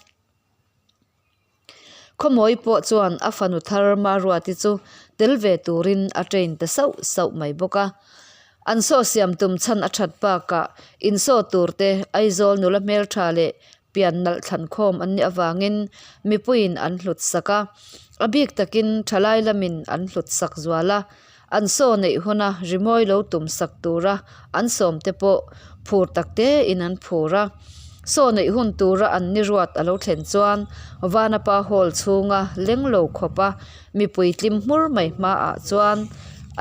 Khawmawi pawh chuan a fanu thar Maruati chu tel ve turin a train ta sauh sauh mai bawk a. An saw siam tum chhan a that bakah insaw tur te Aizawl nula hmeltha leh pian nalh thlan khawm an nih avangin mipuiin an hlut sak a. A bik takin thalai lamin an hlut sak zual a. An saw neih huna rimawi lo tum sak tura an sawm te pawh phur tak tein an phur a. Saw neih hun tura an ni ruat a lo thlen chuan Vanapa Hall chhunga leng lo khawpa mipui tlim hmur mai hmaah chuan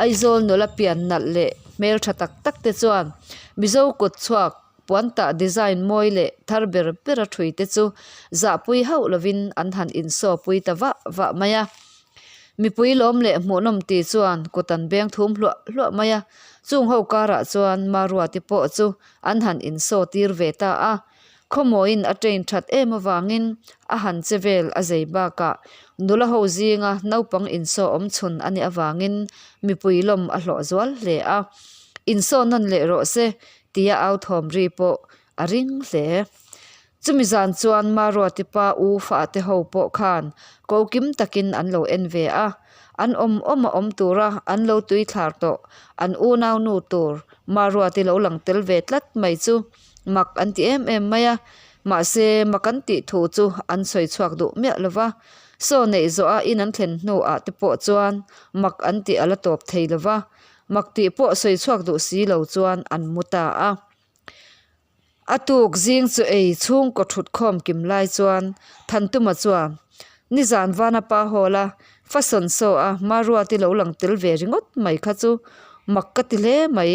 Aizawl nula pian nalh leh hmeltha tak tak te chuan Mizo kut chhuak puantah design mawi leh thar ber bera thui te chu zahpui hauh lovin an han insawpui ta vah vah mai a. Mipui lawm leh hmuhnawm ti chuan kut an beng thum hluah hluah mai a, chung ho karah chuan Maruati pawh chu an han insaw tir ve ta a. Khawmawiin a train that em avangin a han che vel a zei bakah nula ho zinga naupang insaw awm chhun a nih avangin mipui lawm a hlawh zual hle a. Insaw nawn leh rawh se tia au thawm ri pawh a ring hle. Chumi zan chuan Maruati pa u fahte ho pawh khan ko kim takin an lo en ve a, an awm awm a awm tura an lo tui thlar tawh an unau nu tur Maruati lo lang tel ve tlat mai chu mak an ti em em mai a, mahse mak an tih thu chu an sawi chhuak duh miah lo va, saw neih zawh a in an thlen hnu ah te pawh chuan mak an tih a la tawp thei lo va, mak tih pawh sawi chhuak duh si lo chuan an mu ta a. A tuk zing chu ei chhungkaw thut khawm kim lai chuan Thantuma chuan nizan vana pa hawl a, Fason saw a Maruati lo lang tel ve ringawt mai kha chu mak ka ti hle mai,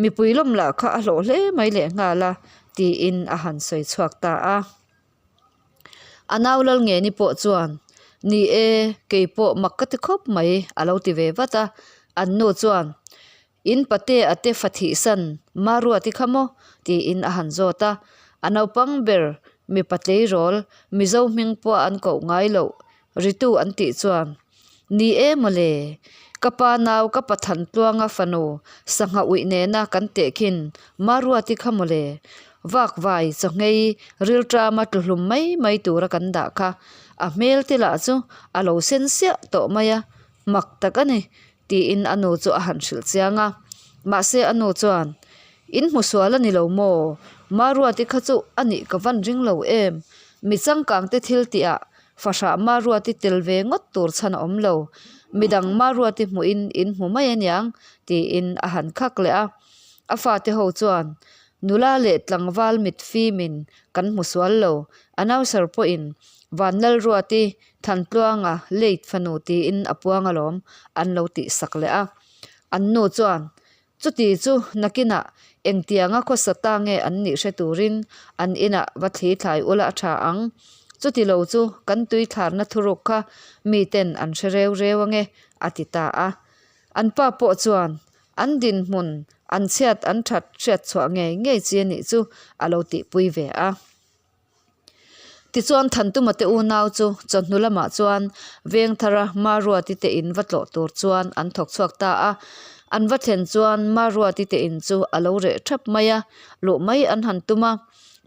mipui lawm lah kha a hlawh hle mai lehnghal a tiin a han sawi chhuak ta a. A nau lal ngeni pawh chuan, Ni e, kei pawh mak ka ti khawp mai a lo ti ve vat a. An nu chuan, In pate a te fa thihsan Maruati kha maw? tiin a han zawt a. A naupang ber mipa tleirawl Mizo hming pawh an koh ngai loh Ritu an tih chuan, Ni e mawle, ka pa nau ka pa Thantluanga fanu sangha uih nena kan tehkhin Maruati kha mawle, vakvai chawhngei rilṭama tluhlum mai mai tura kan dah kha a hmel te lah chu a lo sen siah tawh mai a, mak tak a ni tiin a nu chu a han hrilh chiang a. Mahse a nu chuan, In hmu sual a ni lo maw? Maruati kha chu a nih ka van ring lo em? Mi changkangte thil tihah Fahrah Maruati tel ve ngawt tur chhan a awm lo. Midang Maruati hmuhin in hmu mai aniang tiin a han khak leh a. A fate ho chuan nula leh tlangval mit fimin kan hmu sual lo. Announcer pawhin Vanlalruati Thantluanga late fanu tiin a puang alawm an lo tih sak leh a. An nu chuan Chuti chu nakinah engtianga khawsa ta nge an nih hre turin an inah va thli thlai ula a tha ang. Chuti lo chu kan tui thlarna thuruk kha miten an hre reu reu ange, a ti ta a. An pa pawh chuan an dinhmun an chhiat an that hriat chhuah ngei ngei chi a nih chu a lo tihpui ve a. Tichuan Thantuma te unau chu chawhnu lamah chuan Vengthara Maruati te in va tlawh tur chuan an thawk chhuak ta a. An va thlen chuan Maruati te in chu a lo reh thap mai a, luh mai an han tum a.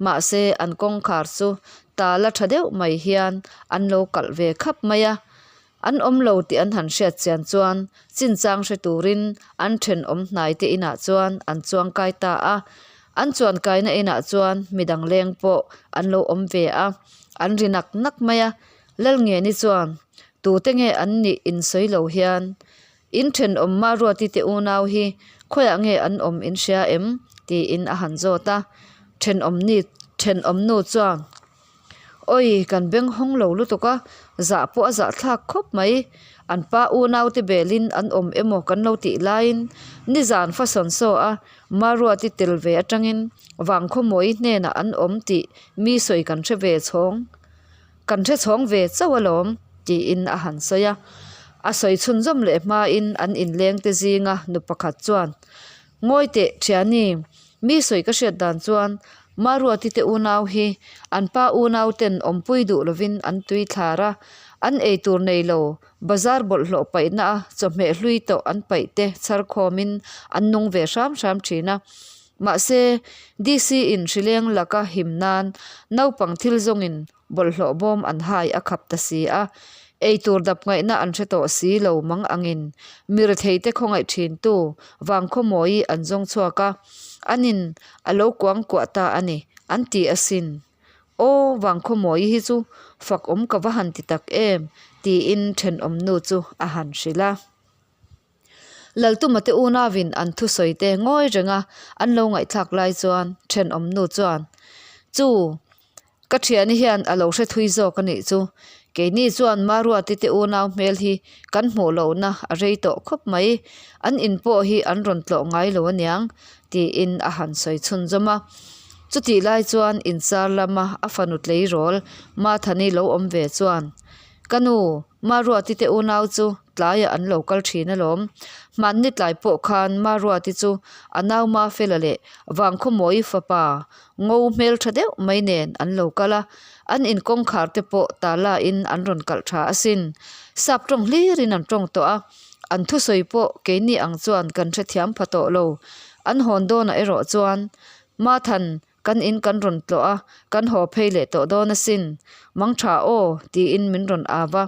Mahse an kawngkhar chu tala tha deuh mai hian an lo kalh ve khap mai a. An awm lo tih an han hriat chian chuan chinchang hre turin an thenawm hnai te inah chuan an chuangkai ta a. An chuankaina inah chuan midang leng pawh an lo awm ve a, an ri nak nak mai a. Lalngeni chuan tute nge an nih insawi lo hian in thenawm Maruati te unau hi khawiah nge an awm in hria em? tiin a han zawt a. Thenawm ni thenawm nu chuan. Awi, kan beng hawng lo lutuk a, zah pawh a zah thlak khawp mai. An pa unaute belin an awm emaw kan lo tih laiin nizan fa sawn saw a, Maruati tel ve atangin Vangkhawmawi hnenah an awm tih mi sawi kan hre ve chhawng, kan hre chhawng ve chauh alawm tiin a han sawi a. A sawi chhunzawm leh hmain an inlengte zinga nu pakhat chuan, Ngawi teh thiani, mi sawi ka hriat dan chuan Maruati te unau hi an pa unau ten awmpui duh lovin an tui thlar a, an ei tur nei lo bazar bawlhhlawh paihna a chawhmeh hlui tawh an paih te chhar khawmin an nung ve hram hram thin a. Mahse, DC in hrileng laka him nan naupang thil zawngin Bawlhhlawh bawm an hai a khap ta si a, eitur dap ngaihna an hre tawh si lo mang angin mi retheite khawngaih thintu Vangkhawmawi an zawng chhuak a, anin a lo kuang kuah ta a ni, an ti asin. Aw, Vangkhawmawi hi chu fak awm ka va han ti tak em, tiin thenawmnu chu a han hrilh a. Laltuma te unauin an thusawi te ngawi renga an lo ngaihthlak lai chuan thenawmnu chuan, Chu, Ka thiani hian a lo hre thui zawk a nih chu. Keini chuan Maruati te unau hmel hi kan hmuh lohna a rei tawh khawp mai. An in pawh hi an rawn tlawh ngai lo aniang, tiin a han sawi chhunzawm a. Chutih lai chuan inchar lama a fanu tleirawl Mathani lo awm ve chuan, Ka nu, Maruati te unau chu tlaiah an lo kal thin alawm. Hmanni tlai pawh khan Maruati chu a nau Mafela leh Vangkhawmawi fapa Ngo hmeltha deuh mai nen an lo kal a, an in kawngkhar te pawh tala in an rawn kalh tha asin. Sap tawng hlir in an tawng tawh a, an thusawi pawh keini ang chuan kan hrethiam pha tawh lo. An hawn dawnah erawh chuan Mathan kan in kan rawn tlawh a, kan haw phei leh tawh dawn asin. Mang tha aw tiin min rawn av a.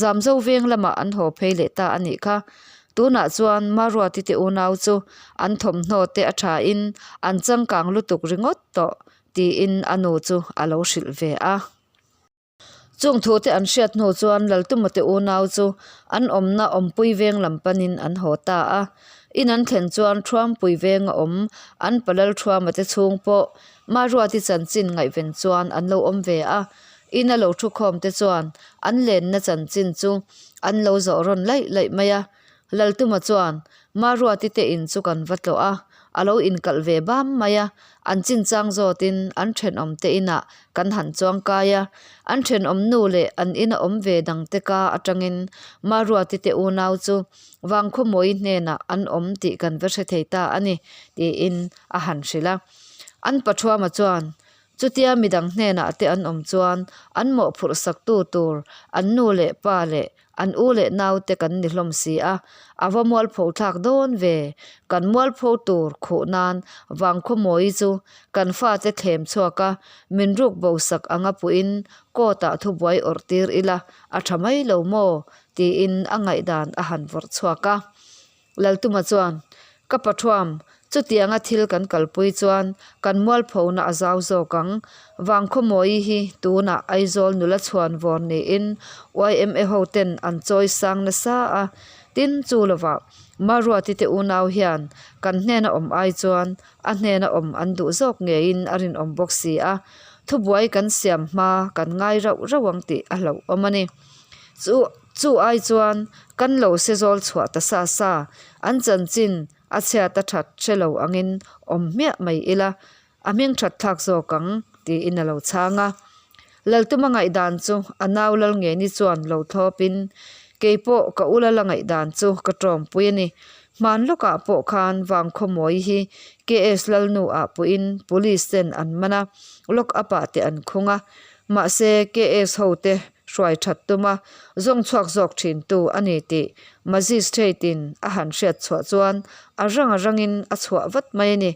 Zamzo veng lamah an haw phei leh ta a nih kha. Tunah chuan Maruati te unau chu an thawmhnaw te a thain an changkang lutuk ringawt tawh tiin a nu chu a lo hrilh ve a. Chung thute an hriat hnu chuan Laltuma te unau chu an awmna awmpui veng lam panin an haw ta a. In an thlen chuan Thuampui venga awm an Palal Thuama te chhung pawh Maruati chanchin ngaihven chuan an lo awm ve a. Ina lo thukhawm te chuan an lenna chanchin chu an lo zawh rawn laih laih mai a. Laltuma chuan Maruati te in chu kan va tlawh a, a lo inkalh ve bam mai a, an chinchang zawtin an thenawm te inah kan han chuang kai a, an thenawm nu leh an ina awm ve dang te ka atangin Maruati te unau chu Vangkhawmawi hnenah an awm tih kan va hre thei ta a ni, tiin a han hrilh a. An Pathuama chuan Chutia midang hnenah te an awm chuan an mawhphurh saktu tur an nu leh pa leh an u leh nau te kan ni hlawm si a, a va mualpho thlak dawn ve. Kan mualpho tur khuh nan Vangkhawmawi chu kan fate thlem chhuak a, min ruk bo sak anga puhin court ah thubuai awrh tir ila a tha mai lo maw? tiin a ngaihdan a han vawrh chhuak a. Laltuma chuan, Ka pathuam, chutianga thil kan kalpui chuan kan mualphona a zau zawk ang. Vangkhawmawi hi tunah Aizawl nula chhuan vawr niin yma ho ten an chawi sang nasa a, tin chu lovah Maruati te unau hian kan hnena awm ai chuan a hnena awm an duh zawk ngeiin a rinawm bawk si a, thubuai kan siam hma kan ngai rauh rauh ang tih a hlauhawm a ni. Chu chu ai chuan kan lo se zawl chhuah ta sa sa, an chanchin a chhiat a that hre lo angin awm hmiah mai ila, a hming that thlak zawk ang tiin a lo chhang a. Laltuma ngaihdan chu a nau Lalngeni chuan lo thlawpin, Keipawh ka u Lala ngaihdan chu ka tawmpui a ni. Hman lawkah pawh khan Vangkhawmawi hi KS Lalnu ah puiin Police ten an man a, lock up ah te an khung a. Mahse KS ho te hruai that tum a, zawng chhuak zawk thin tu a ni tih Magistrate in a han hriat chhuah chuan a rang a rangin a chhuah vat mai a ni.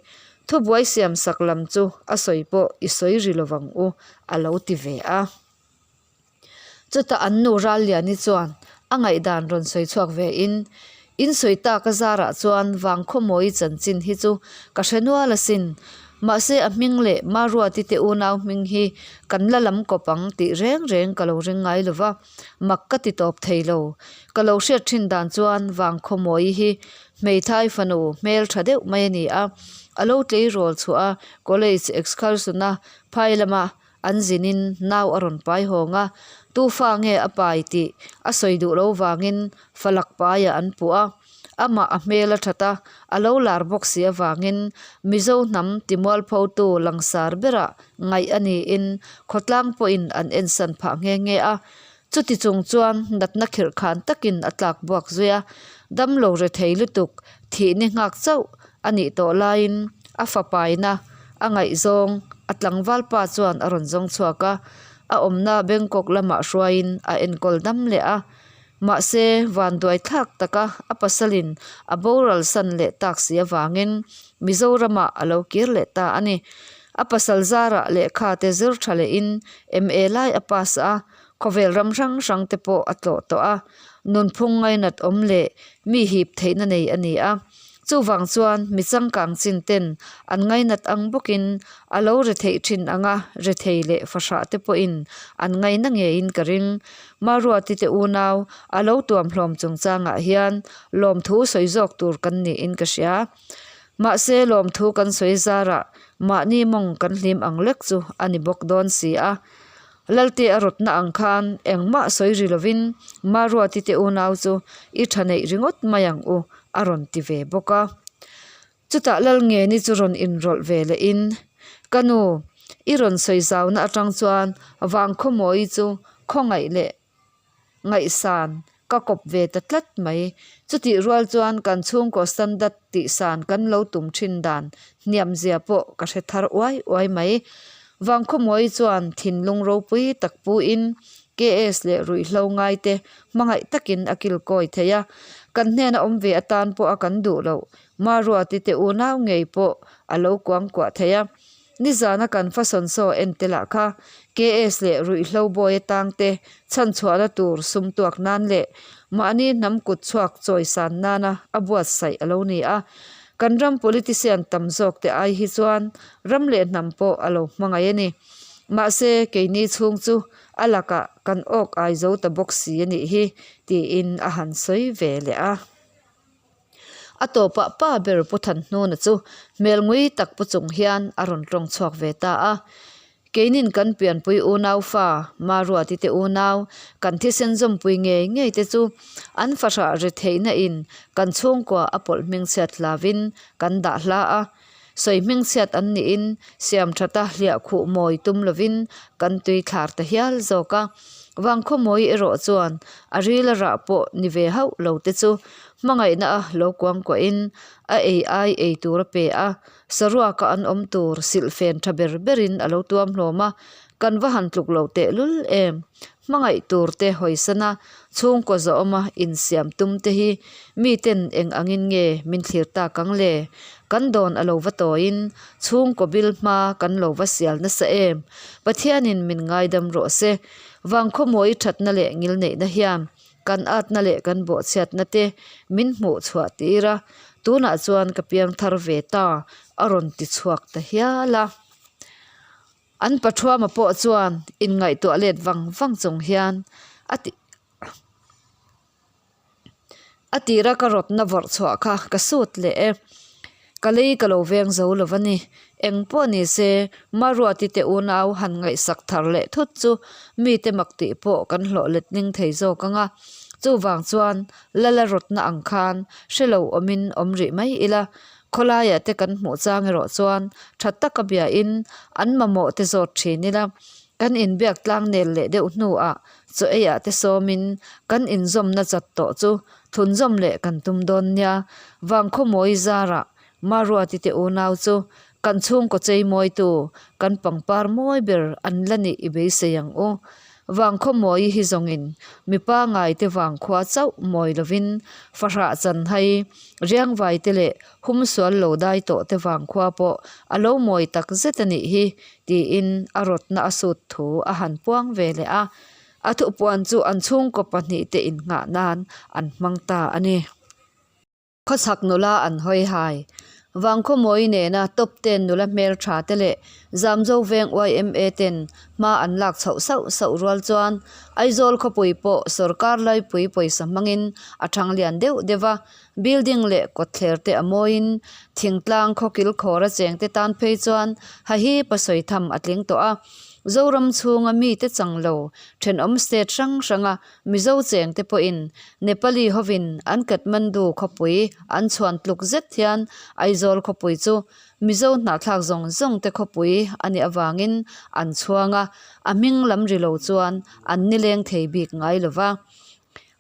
Thubuai siam sak lam chu a sawi pawh i sawi ri lovang u a lo ti ve a. Chutah an nu Ralliani chuan a ngaihdan rawn sawi chhuak ve in, In sawi tak a zarah chuan Vangkhawmawi chanchin hi chu ka hre nual asin. Mahse a hming leh Maruati te unau hming hi kan la lam kawp ang tih reng reng ka lo ring ngai lo va, mak ka ti tawp thei lo. Ka lo hriat thin dan chuan Vangkhawmawi hi hmeithai fanu hmel tha deuh mai a ni a, a lo tleirawl chhuah a, college excursion a phai lama An zinin nau a rawn pai hawng a, tu fa nge a pai tih a sawi duh lo vangin falak paiah an puh a. Amah a hmel a that a, a lo lar bawk si avangin Mizo hnam timualphotu langsar berah ngaih a niin khawtlang pawhin an ensan phah nghe nghe a. Chuti chung chuan natna khirh khan takin a tlak buak zui a, damlo rethei lutuk thih ni nghak chauh a nih tawh laiin a fapaina a ngaihzawng a tlangval pa chuan a rawn zawng chhuak a, a awmna Bangkok lamah hruaiin a enkawl dam leh a. Mahse, vanduai thlak taka a pasalin a boral san leh tak si avangin Mizoramah a lo kir leh ta a ni. A pasal zarah lehkha te zir tha lehin MA lai a pass a, khawvel ram hrang hrang te pawh a tlawh tawh a, nunphung ngainat awm leh mi hip theihna nei a ni a. Chuvang chuan mi changkang chin ten an ngainat ang bawkin a lo retheih thin anga rethei leh fahrah te pawhin an ngaina ngeiin ka ring. Maruati te unau a lo tuamhlawm chungchangah hian lawmthu sawi zawk tur kan niin ka hria. Mahse lawmthu kan sawi zarah mahni mawng kan hlim ang lek chu a ni bawk dawn si a. Lalte a rawtna ang khan engmah sawi ri lovin Maruati te unau chu i tha neih ringawt mai ang u a rawn ti ve bawk a. Chutah Lalngeni chu rawn inrawlh ve lehin, Ka nu, i rawn sawi zauna atang chuan Vangkhawmawi chu khawngaih leh ngaihsan ka kawp ve ta tlat mai. Chutih rual chuan kan chhungkaw standard tihsan kan lo tum thin dan hniam zia pawh ka hre thar uai uai mai. Vangkhawmawi chuan thinlung ropui tak puin KS leh ruihhlo ngaite hmangaih takin a kilkawi thei a. Kan hnena awm ve atan pawh a kan duh loh Maruati te unau ngei pawh a lo kuangkuah thei a. Nizana kan fasawnsaw en te lah kha KS leh ruihhlo bawi atang te chhanchhuahna tur sum tuak nan leh mahni hnam kut chhuak chawisan nana a buatsaih a lo ni a. Kan ram politician tam zawk te ai hi chuan ram leh hnam pawh a lo hmangaih a ni. Mahse, keini chhung chu a lakah kan awk ai zo ta bawk si a nih hi, tiin a han sawi ve leh a. A tawpah pa ber Pu Thanhnuna chu hmel ngui tak pu chung hian a rawn tawng chhuak ve ta a. Keinin kan pianpui unau fa, Maruati te unau, kan thisen zawmpui ngei ngei te chu an fahrah ri theihna in kan chhungkua a pawlh hmingchhiat hlavin kan dah hla a. Sawi hmingchhiat an niin siam thata hliah khuh mawi tum lovin kan tui thlar ta hial zawk a. Vangkhawmawi erawh chuan a ril a rah pawh ni ve hauh lo te chu hmangaihna a lo kuangkuahin a ei ai ei tur a pe a, saruaka an awm tur silhfen tha ber berin a lo tuam hlawm a, kan va han tluk lo tehlul em. Hmangaih tur te hawisana chhungkaw zawhawma insiam tum te hi miten eng angin nge min thlir tak ang le? Kan dawn a lo va tawiin chhungkaw bil hma kan lo va sial nasa em? Pathianin min ngaidam rawh se. Vangkhawmawi thatna leh ngilneihna hian kan atna leh kan bawhchhiatna te min hmuh chhuah tir a, tunah chuan ka piang thar ve ta a rawn ti chhuak ta hial a. An pathuama pawh chuan inngaihtuah let vang vang chung hian a ti a tira ka rawtna vawrh chhuah kha ka sut leh e. Ka lei ka lo veng zo lo va ni. Eng pawh ni se Maruati te unau han ngaihsak thar leh thut chu mite mak tih pawh kan hlawh let ning thei zawk ang a. Chuvang chuan Lala rawtna ang khan hre lo awmin awm rih mai ila. Khawlaiah te kan hmuh chang erawh chuan tha taka biain an mamawh te zawt thin ila, kan inbiak tlang nel leh deuh hnuah chaw eiah te sawmin kan inzawmna chat tawh chu thunzawm leh kan tum dawn nia. Vangkhawmawi zarah Maruati te unau chu kan chhungkaw chei mawitu kan pangpar mawi ber an la nih i beisei ang u. Vangkhawmawi hi zawngin mipa ngaite vangkhua chauh mawi lovin fahrah chan hai Riangvaite leh humsual lo dai tawh te vangkhua pawh a lo mawi tak zet a nih hi tiin a rawtna a sut thu a han puang ve leh a. A thupuan chu an chhungkaw pahnihte innghah nan an hmang ta a ni. Khawchhak nula an hawi hai. Vangkhawmawi nena top ten nula hmeltha te leh Zamzo veng yma ten hma an lak chhoh sauh sauh rual chuan Aizawl khawpui pawh sawrkar laipui pawisa hmangin a thang lian deuh deuh a, building leh kawtthler te a mawiin thingtlang khawkil khawra cheng te tan phei chuan hahi pasawi tham a tling tawh a. Zoram chhunga mite chang lo thenawm state hrang hranga Mizo cheng te pawhin Nepali hovin an Kathmandu khawpui an chhuan tluk zet hian Aizawl khawpui chu Mizo hnahthlak zawng zawng te khawpui a nih avangin an chhuang a, a hming lam ri lo chuan an nileng thei bik ngai lo va.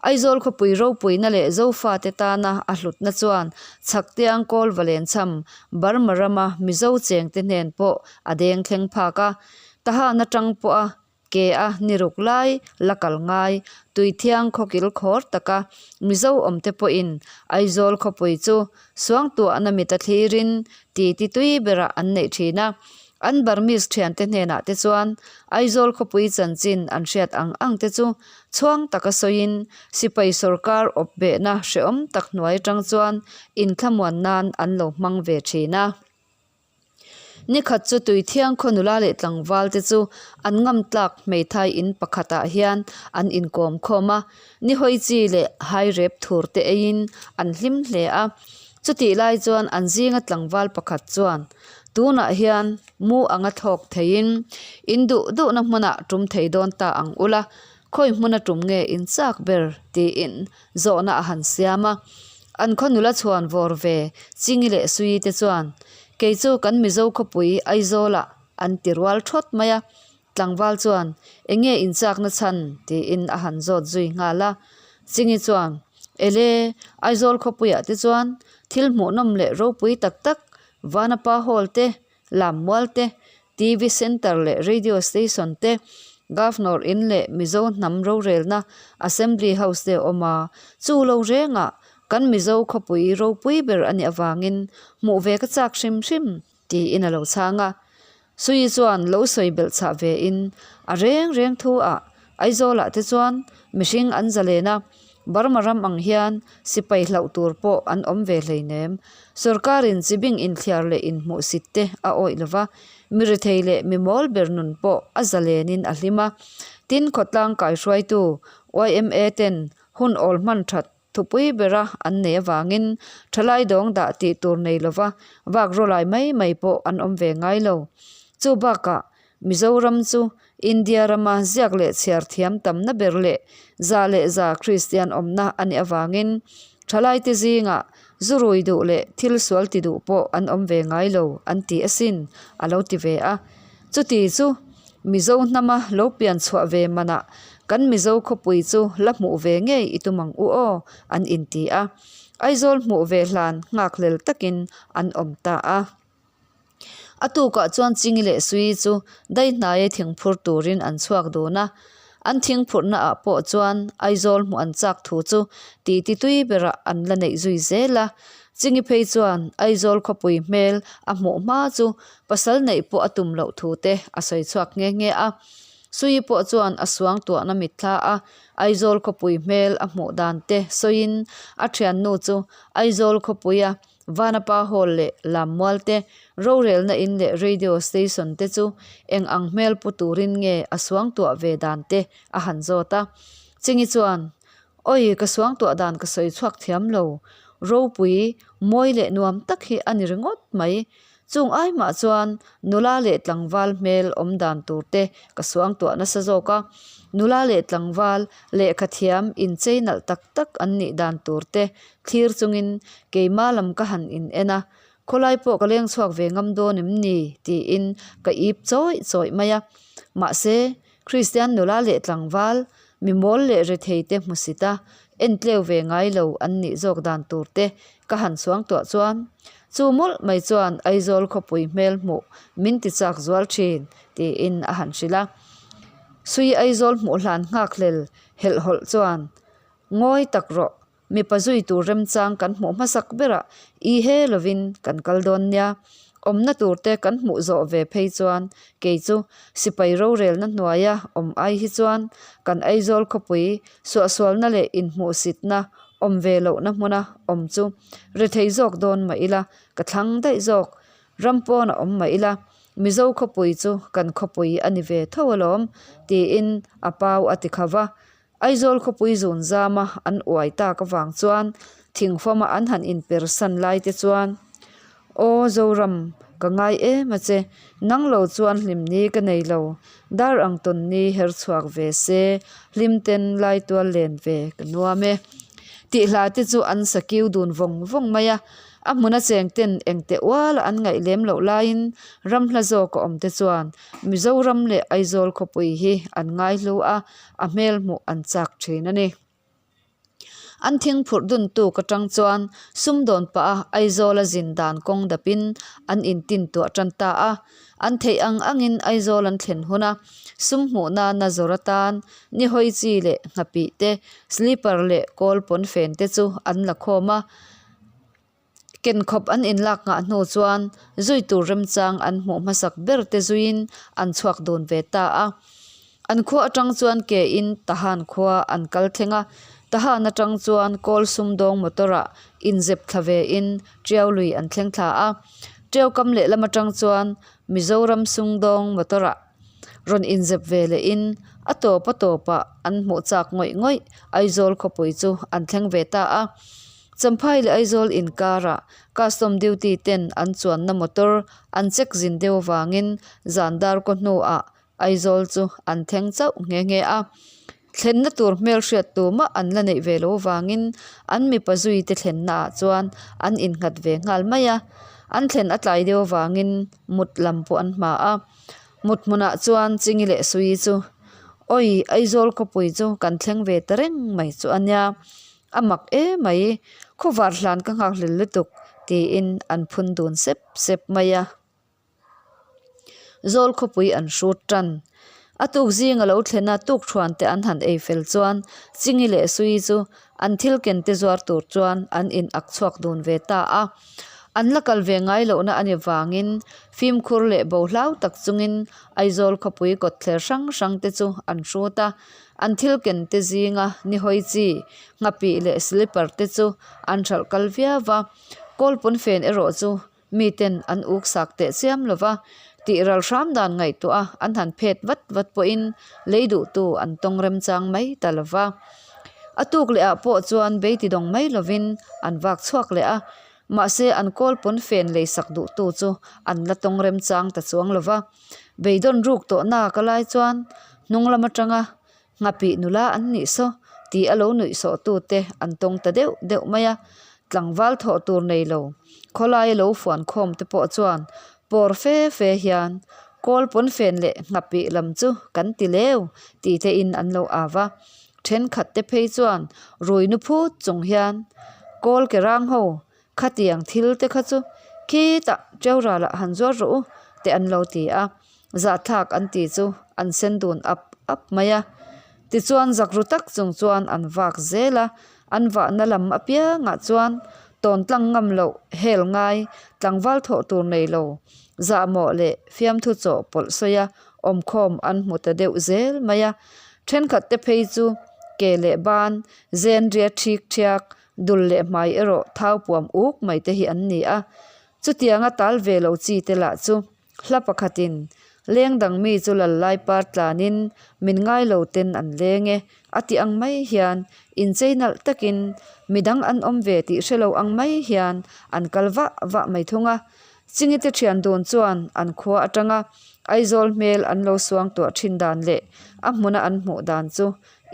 Aizawl khawpui ropuina leh Zofate tana a hlutna chuan Chhaktiang Kawl Valenchham Burma rama Mizo chengte hnen pawh a deng thleng phak a, Tahan atang pawha Ke a ni ruk lai la kal ngai, Tuithiang khawkil khawr taka Mizo awmte pawhin Aizawl khawpui chu suangtuahna mit a thlirin titi tui berah an neih thin a. An Burmese thiante hnenah te chuan Aizawl khawpui chanchin an hriat ang ang te chu chhuang taka sawiin sipai sawrkar awp behna hrehawm tak hnuai atang chuan inthlamuan nan an lo hmang ve thin a. Nikhat chu Tuithiang khaw nula leh tlangval te chu an ngam tlak hmeithai in pakhat ah hian an inkawm khawm a, nihawi chi leh hairep thur te eiin an hlim hle a. Chutih lai chuan an zinga tlangval pakhat chuan tunah hian mu anga thlawk theiin in duh duhna hmunah tum thei dawn ta ang ula, khawi hmuna tum nge in chak ber tiin zawhna a han siam a. An khaw nula chhuan vawr ve Chingi leh Suii te chuan, Kei chu kan Mizo khawpui Aizawlah an ti rual thawt mai a. Tlangval chuan, Eng nge inchakna chhan? tiin a han zawt zui nghal a. Chingi chuan, Ele, Aizawl khawpuiah te chuan thil hmuhnawm leh ropui tak tak Vanapa Hall te, Lammual te, TV Centre leh Radio Station te, Governor In leh Mizo hnam rorelna Assembly House te a awm a, chu lo rengah kan Mizo khawpui ropui ber a nih avangin hmuh ve ka chak hrim hrim tiin a lo chhang a. Sui chuan lo sawi belh chhah vein a reng reng thu ah Aizawlah te chuan mihring an zalen a. Burma ram ang hian sipai hlauh tur pawh an awm ve hleinem. Sorkarin chibing inthliar leh inhmuhsit te a awih lova, mi rethei leh mi mawl ber nun pawh a zalenin a hlim a. Tin, khawtlang kaihruaitu yma ten hun awl hman that thupui bera an nei avangin thalai dawng dah tih tur nei lova vak rawlai mai mai pawh an awm ve ngai lo. Chu bakah Mizoram chu India rama ziak leh chhiar thiam tamna ber leh 100% Kristian awmna a nih avangin thalaite zingah zurui duh leh thil sual ti duh pawh an awm ve ngai lo an ti asin a lo ti ve a. Chuti chu Mizo hnama lo pian chhuah ve manah kan Mizo khawpui chu la hmuh ve ngei i tum ang u aw an inti a. Aizawl hmuh ve hlan nghakhlel takin an awm ta a. A tukah chuan Chingi leh Sui chu dai hnaia thing phur turin an chhuak dun a. An thing phurhna ah pawh chuan Aizawl hmuh an chak thu chu titi tui berah an la neih zui zel a. Chingi phei chuan Aizawl khawpui hmel a hmuh hma chu pasal neih pawh a tum loh thu te a sawi chhuak nghe nghe a. Sui pawh chuan a suang tuahna mitthla a, Aizawl khawpui hmel a hmuh dan te sawiin a thiannu chu Aizawl khawpuia Vanapa Hall leh Lammual te, rorelna in leh radio station te chu eng ang hmel pu turin nge a suangtuah ve dan te a han zawt a. Chingi chuan, Awi, ka suangtuah dan ka sawi chhuak thiam lo. Ropui, mawi leh nuam tak hi a ni ringawt mai. Chung ai mah chuan nula leh tlangval hmel awm dan tur te ka suangtuah nasa zawk a, nula leh tlangval lehkha thiam inchei nalh tak tak an nih dan tur te thlir chungin keima lam ka han in en a, khawlai pawh ka leng chhuak ve ngam dawn em ni tiin ka ip chawih chawih mai a. Mahse, Kristian nula leh tlangval, mi mawl leh rethei te hmusit a, entleu ve ngai lo an nih zawk dan tur te ka han suangtuah chuan chu mawlh mai chuan Aizawl khawpui hmel hmuh min ti chak zual thin tiin a han hrilh a. Sui Aizawl hmuh hlan nghakhlel helhhawlh chuan ngawi tak rawh Mipa zui tur remchang kan hmuh hmasak berah i he lovin kan kal dawn nia. Awmna turte kan hmuh zawh ve phei chuan kei chu sipai rorelna hnuaia awm ai hi chuan kan Aizawl khawpui suahsualna leh inhmuhsitna awm ve lohna hmuna awm chu rethei zawk dawn mah ila ka thlang daih zawk. Ram pawn a awm mah ila Mizo khawpui chu kan khawpui a ni ve tho alawm tiin a pau a ti kha va. Aizawl khawpui zun zama an uai tak avang chuan thingfawma an han inpersan lai te chuan, Aw Zoram, ka ngai em a che, nang lo chuan hlim ni ka nei lo, dar ang tawn ni her chhuak ve se, hlim ten lai tual len ve ka nuam e. Tih hla te chu an sa kiu dun vawng vawng mai a, a hmuna cheng ten engteh uala an ngaih lem loh laiin ram hla zawk a awm te chuan Mizoram leh Aizawl khawpui hi an ngaihlu a, a hmel hmuh an chak thin a ni. An thing phurh dun tuk atang chuan sumdawn pah a Aizawl a zin dan kawng dapin an intin tuah tan ta a. An theih ang angin Aizawl an thlen hun a, sum hmuh nana zawr atan ni hawi chi leh nghapih te, slipper leh kawl pawnfen te chu an la khawm a. Ken khawp an inlak nghah hnu chuan zui tur remchang an hmuh hmasak ber te zuiin an chhuak dun ve ta a. An khua atang chuan ke in Tahan khua an kal thleng a, Tahan atang chuan kawl sumdawng motor ah inzep thla ve in Tiau lui an thleng thla a. Tiau kam lehlam atang chuan Mizoram sumdawng motor ah rawn inzep ve leh in a tawp a tawp ah an hmuh chak ngawih ngawih Aizawl khawpui chu an thleng ve ta a. Champhai leh Aizawl inkarah custom duty ten an chuanna motor an check zin deuh avangin zan dar kaw hnuah Aizawl chu an thleng chauh nghe nghe a. Thlenna tur hmelhriat tumah an la neih ve lo avangin an mipa zui te thlenna ah chuan an innghat ve nghal mai a. An thlen a tlai deuh avangin mut lam pawh an hma a. Mut hmunah chuan Chingi leh Sui chu, Awi, Aizawl khawpui chu kan thleng ve ta reng mai chu a nia. A mak em mai, khawvar hlan ka nghak hlel lutuk tiin an phun dun sep sep mai a. Zawl khawpui an hrut tan. A tuk zing a lo thlen a, tuk thuan te an han ei fel chuan Chingi leh Sui chu an thil ken te zuar tur chuan an in ak chhuak dun ve ta a. An la kal ve ngai lohna a ni vangin fimkhur leh bo hlau tak chungin Aizawl khawpui kawtthler hrang hrang te chu an hrut a. An thil ken te zinga nihawi chi, nghapih leh slipper te chu an hralh kal viau va. Kawl pawnfen erawh chu miten an uk sak teh chiam lo va, tih ral hram dan ngaihtuah a an han phet vat vat pawhin lei duhtu an tawng remchang mai ta lo va. A tuk leh ah pawh chuan beiti dawng mai lovin an vak chhuak leh a, mahse an kawl pawnfen lei sak duhtu chu an la tawng remchang ta chuang lo va. Beidawn ruk tawh nak a lai chuan hnung lam atanga Nghapih nula an nih saw tih a lo nuih sawh tute an tawng ta deuh deuh mai a, tlangval thawh tur nei lo khawlaia lo fuan khawm te pawh chuan pawr fe fe hian kawl pawnfen leh nghapih lam chu kan ti leu tih te in an lo au va, thenkhat te phei chuan rui nu phut chung hian kawl ke rang ho Khatiang thil te kha chu khitah Ṭeuralah han zuar rawh u teh an lo ti a, zahthlak an ti chu an sen dun ap ap mai a. Tichuan zakru tak chung chuan an vak zel a, an vahna lam apiangah chuan tawn tlang ngam loh hel ngai tlangval thawh tur nei lo zahmawh leh fiamthu chawh pawlh sawi a awmkhawm an hmu ta deuh zel mai a. Thenkhat te phei chu ke leh ban zen ria thik thiak Dul leh hmai erawh thau puam uk mai te hi an ni a, chutianga tal ve lo chi te lah chu hla pakhatin leng dang mi chu lal lai par tlanin min ngai lo ten an leng e a tih ang mai hian inchei nalh takin midang an awm ve tih hre lo ang mai hian an kal vah vah mai thung a. Chingite thian dun chuan an khua atanga Aizawl hmel an lo suang tuah thin dan leh a hmuna an hmuh dan chu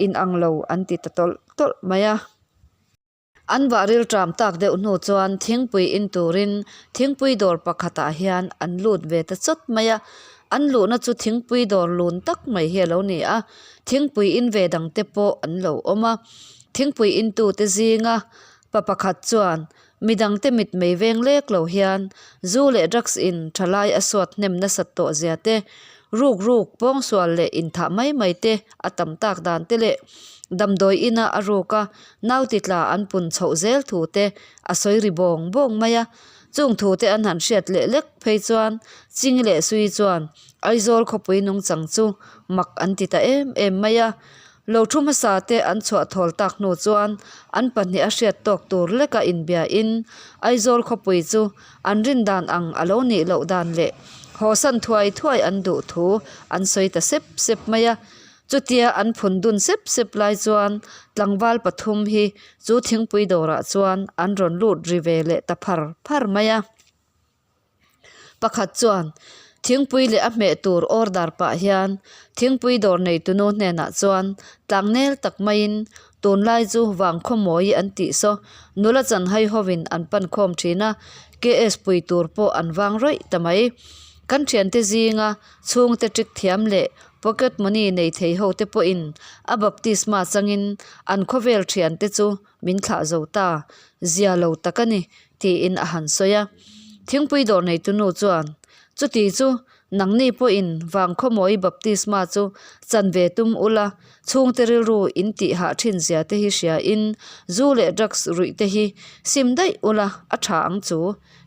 inang lo an ti ta tawlh tawlh mai a. An vah rilṭam tak deuh hnu chuan thingpui in turin thingpui dawr pakhatah hian an lut ve ta chawt mai a, an luhna chu thingpui dawr lun tak mai hi a lo ni a, thingpui in ve dang te pawh an lo awm a, thingpui in tute zinga pa pakhat chuan midangte mit mei veng lek lo hian zu leh drugs in thalai a suat hnem nasat tawh zia te, ruk ruk pawngsual leh inthah mai mai te a tam tak dan te leh damdawi ina a ruk a nau ti tla an pun chhoh zel thu te a sawi ri bawng bawng mai a, chung thu te an han hriat leh lek phei chuan Ching leh Sui chuan Aizawl khawpui nungchang chu mak an ti ta em em mai a. Lo thu hmasa te an chhuah thawl tak hnu chuan an pahnih a hriat tawk tur leka inbia in Aizawl khawpui chu an rin dan ang a lo nih loh dan leh hawsan thuai thuai an duh thu an sawi ta sep sep mai a. Chutia an phun dun sep sep lai chuan tlangval pathum hi chu thingpui dawrah chuan an rawn lut ri ve leh ta phar phar mai a. Pakhat chuan thingpui leh a hmeh tur order pah hian thingpui dawr neitunu hnenah chuan tlangnel tak maiin tunlai chu vangkhawmawi an tih saw nula chanhai hovin an pan khawm thin a KS pui tur pawh an vang rawih ta mai. Kan thiante zinga chhungte ṭik thiam leh pocket money nei thei ho te pawhin a baptisma changin an khawvel thiante chu min thlah zo ta zia lo tak a ni tiin a han sawi a. Thingpui dawr neitu nu chuan, Chuti chu nangni pawhin Vangkhawmawi baptisma chu chan ve tum ula, chhungte rilru in tih hah thin zia te hi hriain zu leh drugs ruih te hi sim daih ula a tha ang chu,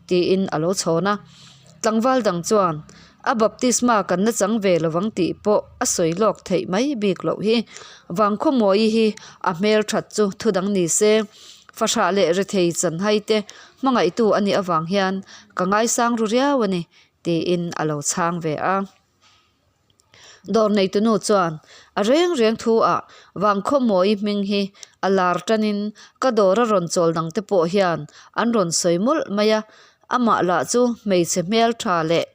tiin a lo chhawn a. Tlangval dang chuan, A baptisma kan la chang ve lovang tih pawh a sawi lawk theih mai bik loh hi. Vangkhawmawi hi a hmel that chu thu dang ni se. Fahrah leh rethei chanhai te hmangaihtu a nih avang hian ka ngaisang ru riau a ni, tiin a lo chhang ve a. Dawr neitunu chuan a reng reng thu ah Vangkhawmawi hming hi a lar tanin ka dawr a rawn chawl dang te pawh hian an rawn sawi mawlh mai a, amah lah chu hmeichhe hmeltha leh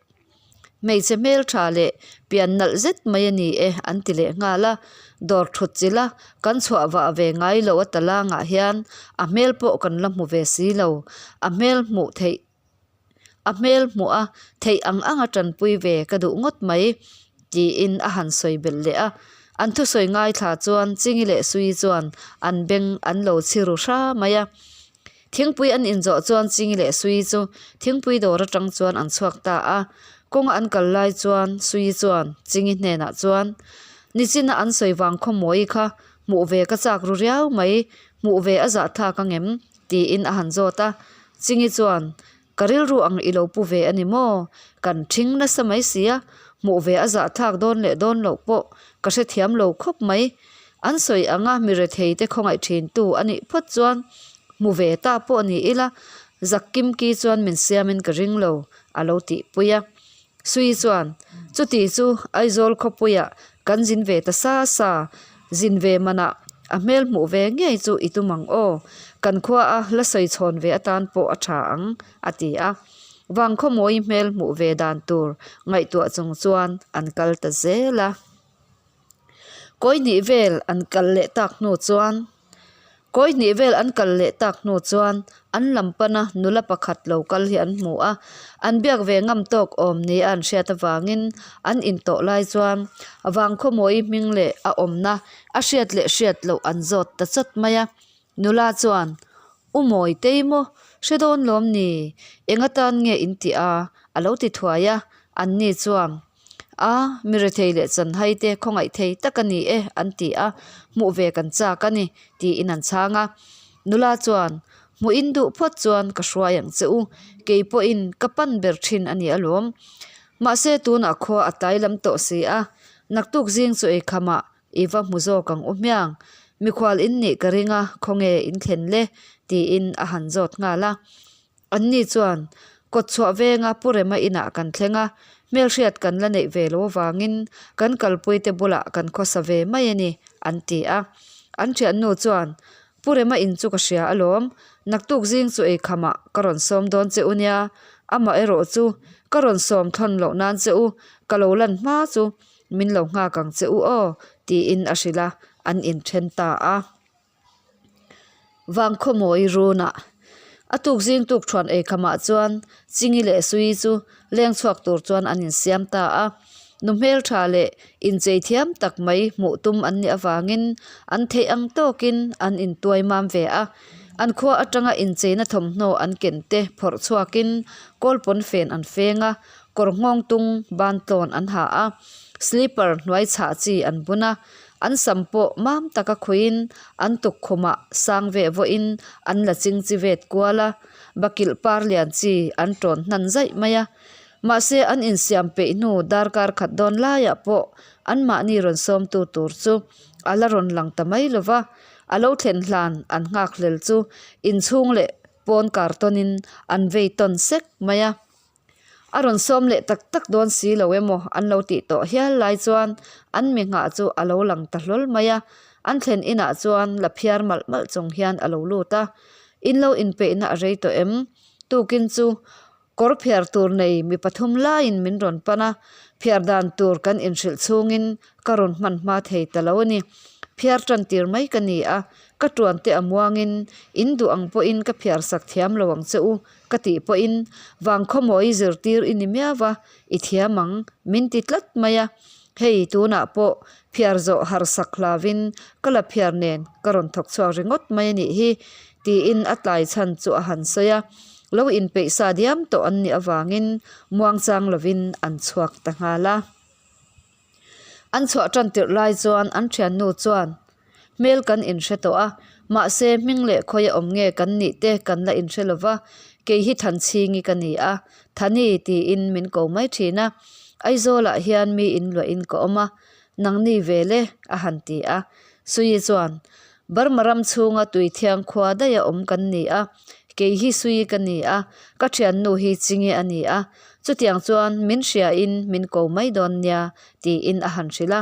Hmeichhe hmeltha leh pian nalh zet mai a ni e an ti leh nghal a, dawr thut chilh a kan chhuah vah ve ngai loh a talangah hian a hmel pawh kan la hmu ve si lo, a hmel hmuh theih a hmel hmuh a theih ang ang a tanpui ve ka duh ngawt mai tiin a han sawi belh leh a, an thusawi ngaithla chuan Chingi leh Sui chuan an beng an lo chhi ru hra mai a. Thingpui an inzawh chuan Chingi leh Sui chu thingpui dawr atang chuan an chhuak ta a. Kawnga an kal lai chuan Sui chuan Chingi hnenah chuan, Nichina an sawi vang khawmawi kha hmuh ve ka chak ru riau mai, hmuh ve a zahthlak angem? tiin a han zawt a. Chingi chuan, Ka rilru ang i lo pu ve a ni maw? Kan ṭhing nasa mai si a, hmuh ve a zahthlak dawn leh dawn loh pawh ka hrethiam lo khawp mai. An sawi anga mi rethei te khawngaih thin tu a nih phawt chuan hmu ve ta pawh ni ila, zak kim ki chuan min siamin ka ring lo, a lo tihpui a. Sui chuan, Chuti chu Aizawl khawpuiah kan zin ve ta sa sa, zin ve manah a hmel hmuh ve ngei chu i tum ang aw, kan khua a la sawi chhawn ve atan pawh a tha ang, a ti a. Vangkhawmawi hmel hmuh ve dan tur ngaihtuah chung chuan an kal ta zel a. Kawi hnih vel an kal leh tak hnu chuan Kawi hnih vel an kal leh tak hnu chuan an lam pana nula pakhat lo kal hi an hmu a, an biak ve ngam tawk awm nia an hriat avangin an intawh lai chuan Vangkhawmawi hming leh a awmna a hriat leh hriat loh an zawt ta chawt mai a. Nula chuan, U Mawitei maw? Hre dawn lawm ni? Eng atan nge in tih a? A lo ti thuai a, anni chuan, A, mi rethei leh chanhai te khawngaih thei tak a ni e, an ti a, hmuh ve kan chak a ni, tiin an chhang a. Nula chuan, Hmuh in duh phawt chuan ka hruai ang che u, kei pawhin ka pan ber thin a ni alawm. Mahse tunah khua a tlai lam tawh si a, naktuk zing chu eikhamah I va hmu zawk ang u hmiang, mikhual in nih ka ring a, khawnge in thlen le? tiin a han zawt nghal a. Anni chuan, Kawtchhuah venga Pu Rema inah kan thleng a, hmelhriat kan la neih ve lo avangin kan kalpuite bulah kan khawsa ve mai a ni, an ti a. An thiannu chuan, Pu Rema in chu ka hria alawm, naktuk zing chu eikhamah ka rawn sawm dawn che u nia, amaherawh chu ka rawn sawm thlawn loh nan che u, ka lo lan hma chu Min lo nghak ang che u aw, tiin a hrilh a, an inthen ta a. Vangkhawmawi runah a tuk zing tuk thuan ei khamah chuan Chingi leh Sui chu leng chhuak tur chuan an insiam ta a. Nu hmeltha leh inchei thiam tak mai hmuh tum an nih avangin an theih ang tawkin an intuai mam ve a. An khua atanga incheina thawmhnaw an ken te phawrh chhuakin kawlpawn fen an feng a, Kawr nghawng tung ban tlawn an ha a, slipper hnuai chhah chi an bun a, an sam pawh mam taka khuiin an tukkhumah sang veh vawiin an la ching chi vet kual a, bakilh par lian chi an tawn hnan zaih mai a. Mahse an insiam peih hnu darkar khat dawn laiah pawh anmahni rawn sawmtu tur chu a la rawn lang ta mai lo va, a lo thlen hlan an nghakhlel chu inchhung leh pawn kar tawnin an vei tawn sek mai a. A rawn sawm leh tak tak dawn si lo emaw an lo tih tawh hial lai chuan an mi nghah chu a lo lang ta hlawl mai a, an thlen inah chuan la phiar malh malh chung hian a lo lut a. In lo inpeihna a rei tawh em? Tukin chu kawr phiar tur nei mi pathum laiin min rawn pan a, phiar dan tur kan inhrilh chhungin ka rawn hman hma thei ta lo a ni. Phiar tan tir mai ka ni a, ka tuan te a muangin in duh ang pawhin ka phiar sak thiam lo ang che u Ka tih pawhin Vangkhawmawi zirtir i ni miau va, i thiam ang, min ti tlat mai a. Hei, tunah pawh phiar zawh harsak hlavin ka la phiar nen ka rawn thawk chhuak ringawt mai a nih hi, tiin a tlai chhan chu a han sawi a. Lo inpeih sa diam tawh an nih avangin muangchang lovin an chhuak ta nghal a. An chhuah tan tirh lai chuan an thiannu chuan hmel kan inhre tawh a, mahse hming leh khawi a awm nge kan nih te kan la inhre lo va, kei hi Thanchhingi ka ni a, Thani tiin min ko mai thin a, Aizawlah hian mi inluahin ka awm a, nangni ve le a han ti a, Suii chuan Burma ram chhunga tui thiang khua daih a awm kan ni a, kei hi Suii ka ni a, ka thiannu hi Chingi a ni a, Chutiang chuan min hriain min ko mai dawn nia tiin a han hrilh a.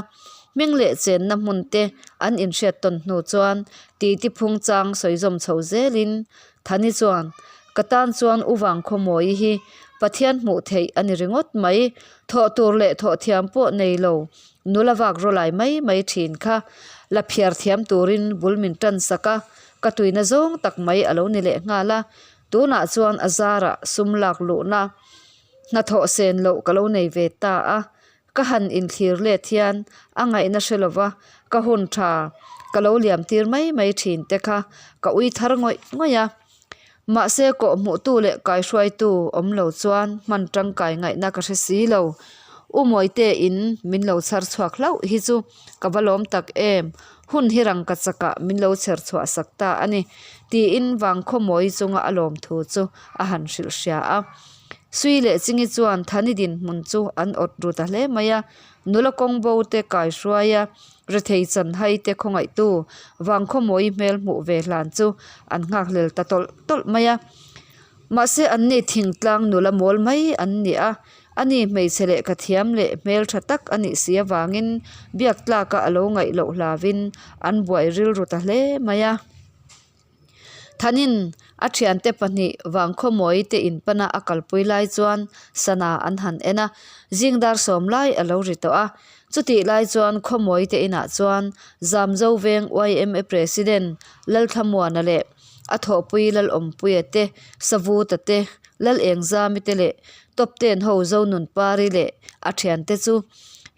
Hming leh chenna hmun te an inhriat tawn hnu chuan titi phung chang sawi zawm chho zelin Thani chuan, Ka tan chuan U Vangkhawmawi hi Pathian hmuh theih a ni ringawt mai, thawh tur leh thawh thiam pawh nei lo, nula vak rawlai mai mai thin kha la phiar thiam turin bul min tan sak a, ka tuina zawng tak mai a lo ni leh nghal a. Tunah chuan a zarah sum lak luhna hnathawh sen loh ka lo nei ve ta a, ka han inthlir let hian a ngaihna hre lova ka hun tha ka lo liam tir mai mai thin te kha ka ui thar ngawih ngawih a. Mahse kawhhmuhtu leh kaihruaitu awm lo chuan hman tangkai ngaihna ka hre si lo. U Mawite in min lo chhar chhuak hlauh hi chu ka va lawm tak em! Hun hi rangka chakah min lo chher chhuah sak ta a ni, tiin Vangkhawmawi chunga a lawm thu chu a han hrilh hria a. Sui leh Chingi chuan Thani dinhmun chu an awt ru ta hle mai a, nula kawng bo te kai hruai a, rethei chanhai te khawngaihtu Vangkhawmawi hmel hmuh ve hlan chu an nghakhlel ta tawlh tawlh mai a. Mahse anni thingtlang nula mawl mai an ni a, ani hmeichhe lehkha thiam leh hmeltha tak a nih si avangin biak tlaka a lo ngaih loh hlavin an buai rilru ta hle mai a. Thanin a thiante pahnih Vangkhawmawi te inpana a kalpui lai chuan sana an han en a, zingdar sawm lai a lo ri tawh a. Chutih lai chuan Khawmawi te inah chuan Zamzo veng yma President Lalthlamuana leh a thawhpui Lalawmpuia te, Savuta te, Lalengzami te leh Top Ten ho Zonunpari leh a thiante chu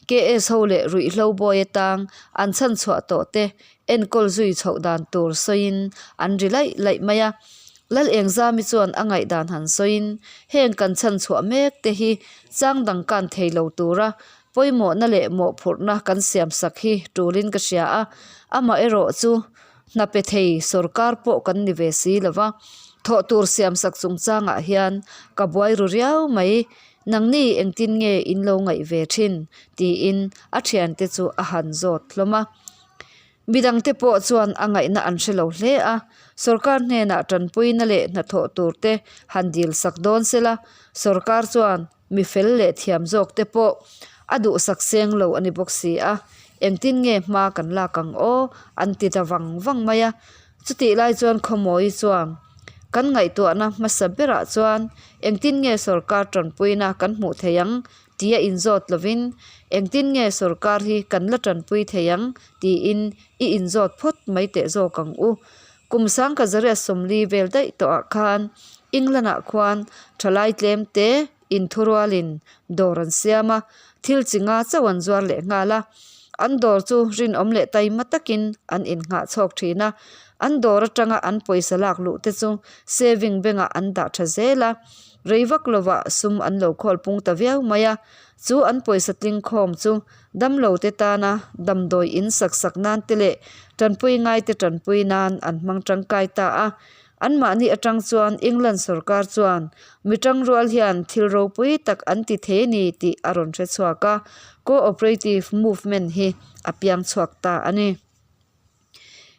KS ho leh ruihhlo bawi atang an chhanchhuah tawh te enkawl zui chhoh dan tur sawiin an ri laih laih mai a. Lalengzami chuan a ngaihdan han sawiin heng kan chhanchhuah mek te hi chang dang kan thei lo tura pawimawhna leh mawhphurhna kan siamsak hi tulin ka hria a, amaherawh chu hna pe thei sorkar pawh kan ni ve si lo va, thawh tur siamsak chungchangah hian ka buai ru riau mai, nangni engtin nge in lo ngaih ve thin? tiin a thiante chu a han zawt hlawm a. Midangte pawh chuan a ngaihna an hre lo hle a, sorkar hnenah tanpuina leh hnathawh turte han dil sak dawn sela, sorkar chuan mi fel leh thiam zawk te pawh a duhsak seng lo a ni bawk si a, engtin nge hma kan lak ang aw an ti ta vang vang mai a. Chutih lai chuan Khawmawi chuan kan ngaihtuahna hmasa berah chuan engtin nge sorkar tanpuina kan hmuh theih ang tia inzawt lovin engtin nge sorkar hi kan la tanpui thei ang tiin i inzawt phawt mai teh zawk ang u. Kum sangka zariat sawmli vel daih tawhah khan England-ah khuan thalai tlem te inthurualin dawr an siam a, thil chi nga chauh an zuar leh nghal a. An dawr chu rinawm leh taima takin an innghah chhawk thin a, an dawr atanga an pawisa lak luh te chu saving bank-ah an dah tha zel a, rei vak lovah sum an lo khawl pung ta viau mai a, chu an pawisa tling khawm chu Damlo te tana damdawi in sak sak nan te leh tanpui ngai te tanpui nan an hmang tangkai ta a. Anmahni atang chuan England sorkar chuan mi tangrual hian thil ropui tak an ti thei a ni tih a rawn hre chhuak a, Co-operative Movement hi a piang chhuak ta a ni.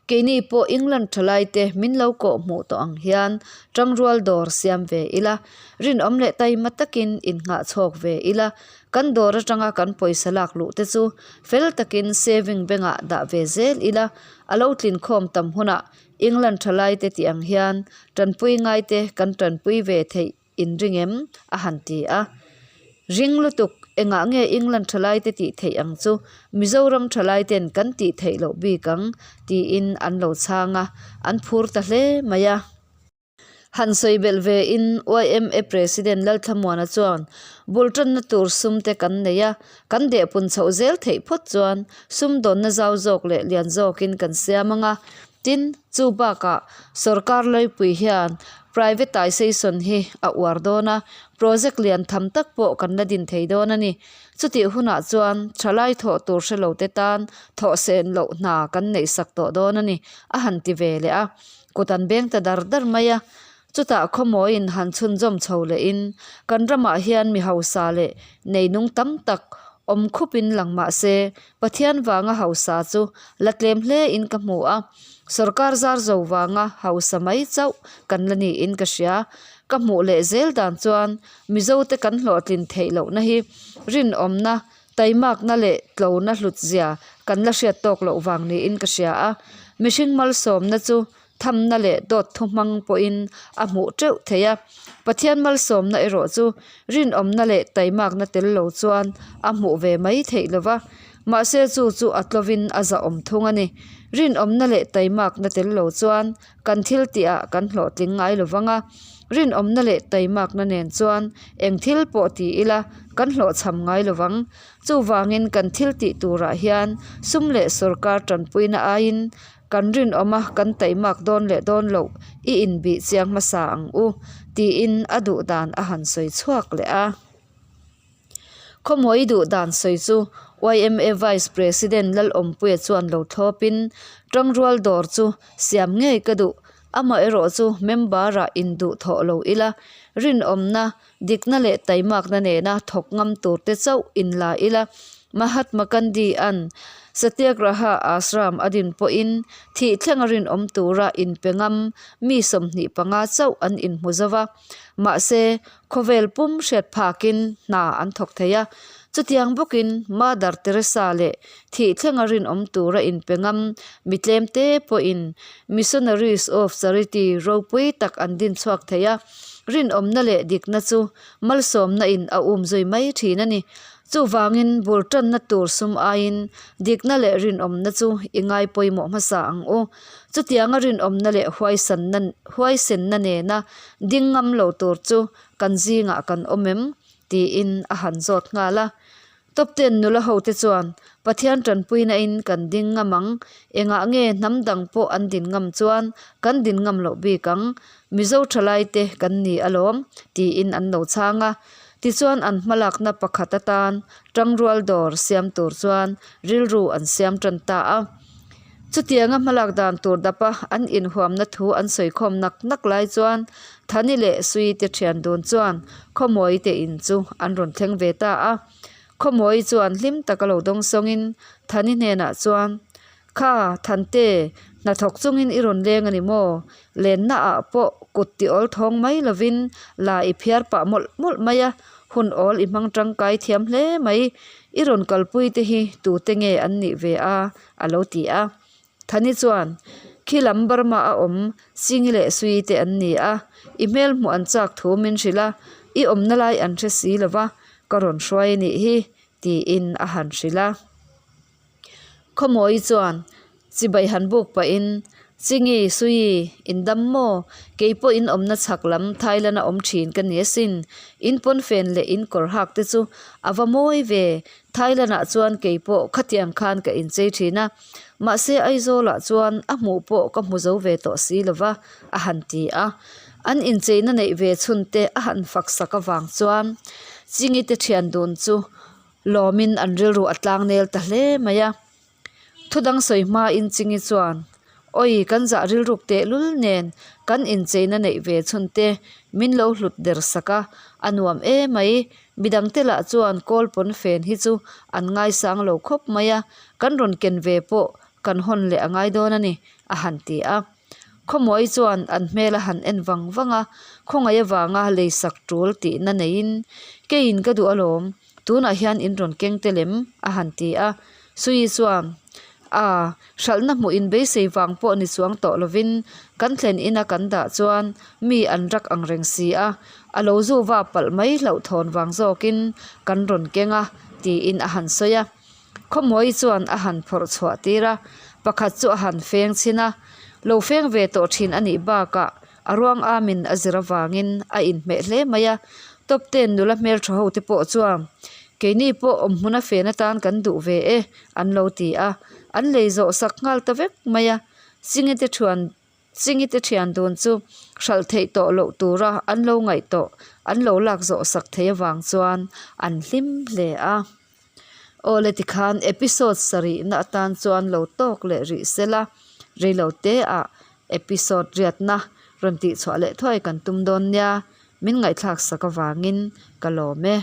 Keini pawh England thalaite min lo kawh hmuh tawh ang hian tangrual dawr siam ve ila, rinawm leh taima takin innghah chhawk ve ila, kan dawr atanga kan pawisa lak luh te chu fel takin saving bank ah dah ve zel ila, a lo tlin khawm tam hunah England thalaite tih ang hian tanpui ngaite kan tanpui ve theih In ring em? a han ti a. Ring lutuk, engah nge England thalaite tih theih ang chu Mizoram thalaiten kan tih theih loh bik ang? tiin an lo chhang a, an phur ta hle mai a. Han sawi belh ve in yma President Lalthlamuana chuan bul tanna tur sum te kan nei a, kan dehpun chhoh zel theih phawt chuan sumdawnna zau zawk leh lian zawkin kan siam ang a, Tin, chu bakah sorkar laipui hian privatisation hi a uar dawn a, project lian tham tak pawh kan la din thei dawn a ni. Chutih hunah chuan thalai thawh tur hre lo te tan thawh sen loh hna kan neih sak tawh dawn a ni, a han ti ve leh a. Kut an beng ta dar dar mai a. Chutah khawmawiin han chhunzawm chho lehin kan ramah hian mi hausa leh neinung tam tak awm khupin lang mah se Pathian vanga hausa chu la tlem hlein ka hmu a, sorkar zar zo vanga hausa mai chauh kan la niin ka hria. Ka hmuh leh zel dan chuan Mizote kan hlawhtlin theih lohna hi rinawmna, taimakna leh tlona hlutzia kan la hriat tawk loh vang niin ka hria a. Mihring malsawmna chu thamna leh dawt thu hmang pawhin a hmuh teuh thei a. Pathian malsawmna erawh chu rinawmna leh taimakna tel lo chuan a hmuh ve mai theih lo va, mahse chu chu a tlovin a zahawm thung a ni. Rinawmna leh taimakna tel lo chuan kan thil tihah kan hlawhtling ngai lo vang a, rinawmna leh taimakna nen chuan eng thil pawh ti ila kan hlawhchham ngai lo vang. Chuvangin kan thil tih turah hian sum leh sorkar tanpuina aiin Kan rinawm a, kan taihmak dawn leh dawn loh i inbih chiang hmasa ang u, tiin a duh dan a han sawi chhuak leh a. Khawmawi duh dan sawi chu yma Vice President Lalawmpuia chuan lo thlawpin, Tangrual dawr chu siam ngei ka duh. Amaherawhchu member-ah induhthawh lo ila, rinawmna, dikna leh taimakna nena thawk ngam turte chauh inla ila, Mahatma Gandhi-a'n Satyagraha Ashram a din pawhin thih thlenga rinawm tura inpe ngam mi 25 chauh an inhmu zo va. Mahse, khawvel pum hriat phakin hna an thawk thei a. Chutiang bawkin Mother Teresa leh thih thlenga rinawm tura inpe ngam mi tlemte pawhin Missionaries of Charity ropui tak an din chhuak thei a. Rinawmna leh dikna chu malsawmna in a um zui mai thin a ni. Chuvangin bul tanna tur sum aiin dikna leh rinawmna chu i ngai pawimawh hmasa ang u. Chutianga rinawmna leh huaisanna huaisenna nena ding ngam lo tur chu kan zingah kan awm em? tiin a han zawt nghal a. Topten nula hote chuan Pathian tanpuina in kan ding ngam ang, engah nge hnam dang pawh an din ngam chuan kan din ngam loh bik ang, Mizo thalaite kan ni alawm, tiin an lo chhang a. Tichuan an hmalakna pakhat atan tangrual dawr siam tur chuan rilru an siam tan ta a. Chutianga hmalak dan tur dapa an inhuamna thu an sawikhawm nak nak lai chuan Thani leh Suite thian dun chuan Khawmawi te in chu an rawn thleng ve ta a. Khawmawi chuan hlim taka lo dawng sawngin Thani hnenah chuan, Kha, Thante, hnathawk chungin i rawn leng a ni maw? Lenna ah pawh kut ti awl thawng mai lovin la i phiar pah mawlh mawlh mai a, hun awl i hmang tangkai thiam hle mai. I rawn kalpui te hi tute nge an nih ve a? a lo ti a. Thani chuan, Khi lam Burma a awm Singi leh Sui te an ni a, i hmel hmuh an chak thu min hrilh a, i awmna lai an hre si lo va, ka rawn hruai a nih hi, tiin a han hrilh a. Khawmawi chuan chibai han buk pahin, Chingi, Suii, in dam maw? Kei pawh in awmna chhak lam Thailand a awm thin ka ni asin. In pawnfen leh in kawr hak te chu a va mawi ve. Thailand ah chuan kei pawh khatiang khan ka inchei thin a. Mahse Aizawl ah chuan a hmuh pawh ka hmu zo ve tawh si lo va, a han ti a. An incheina neih ve chhun te a han fak sak avang chuan Chingi te thian dun chu Lawmin an rilru a tlang nel ta hle mai a. Thudang sawi hmain Chingi chuan, Awi, kan zah rilruk tehlul nen kan incheina neih ve chhun te min lo hlut der sak a, a nuam e mai. Midangte lah chuan kawl pawn fen hi chu an ngaisang lo khawp mai a, kan rawn ken ve pawh kan hawn leh a ngai dawn a ni, a han ti a. Khawmuai chuan an hmel a han en vang vang a, khawngaih avanga leisak tul tihna neiin, Keiin ka duh alawm, tunah hian in rawn keng tel em? a han ti a. Suii chuan, A, hralhna hmuh in beisei vang pawh ni chuang tawh lovin kan thlen ina kan dah chuan mi an rak ang reng si a, a lo zu va palh mai hlauhthawn vang zawkin kan rawn keng a, tiin a han sawi a. Khawmuai chuan a han phawrh chhuah tir a, pakhat chu a han feng chhin a. Lo feng ve tawh thin a nih bakah a ruang amin a zir avangin a inhmeh hle mai a. Top ten nula hmeltha ho te pawh chuan, Keini pawh awmhmun a fen atan kan duh ve e, an lo ti a. An lei zawh sak nghal ta vek mai a. Chingi te thuan Chingi te thian dun chu hralh theih tawh loh tura an lo ngaih tawh an lo lak zawh sak thei avang chuan an hlim hle a. Awle tikhan episode sarihna atan chuan lo tawk leh rih sela, reilote ah episode riatna rawn tihchhuah leh thuai kan tum dawn nia, min ngaihthlak sak avangin ka lawm e.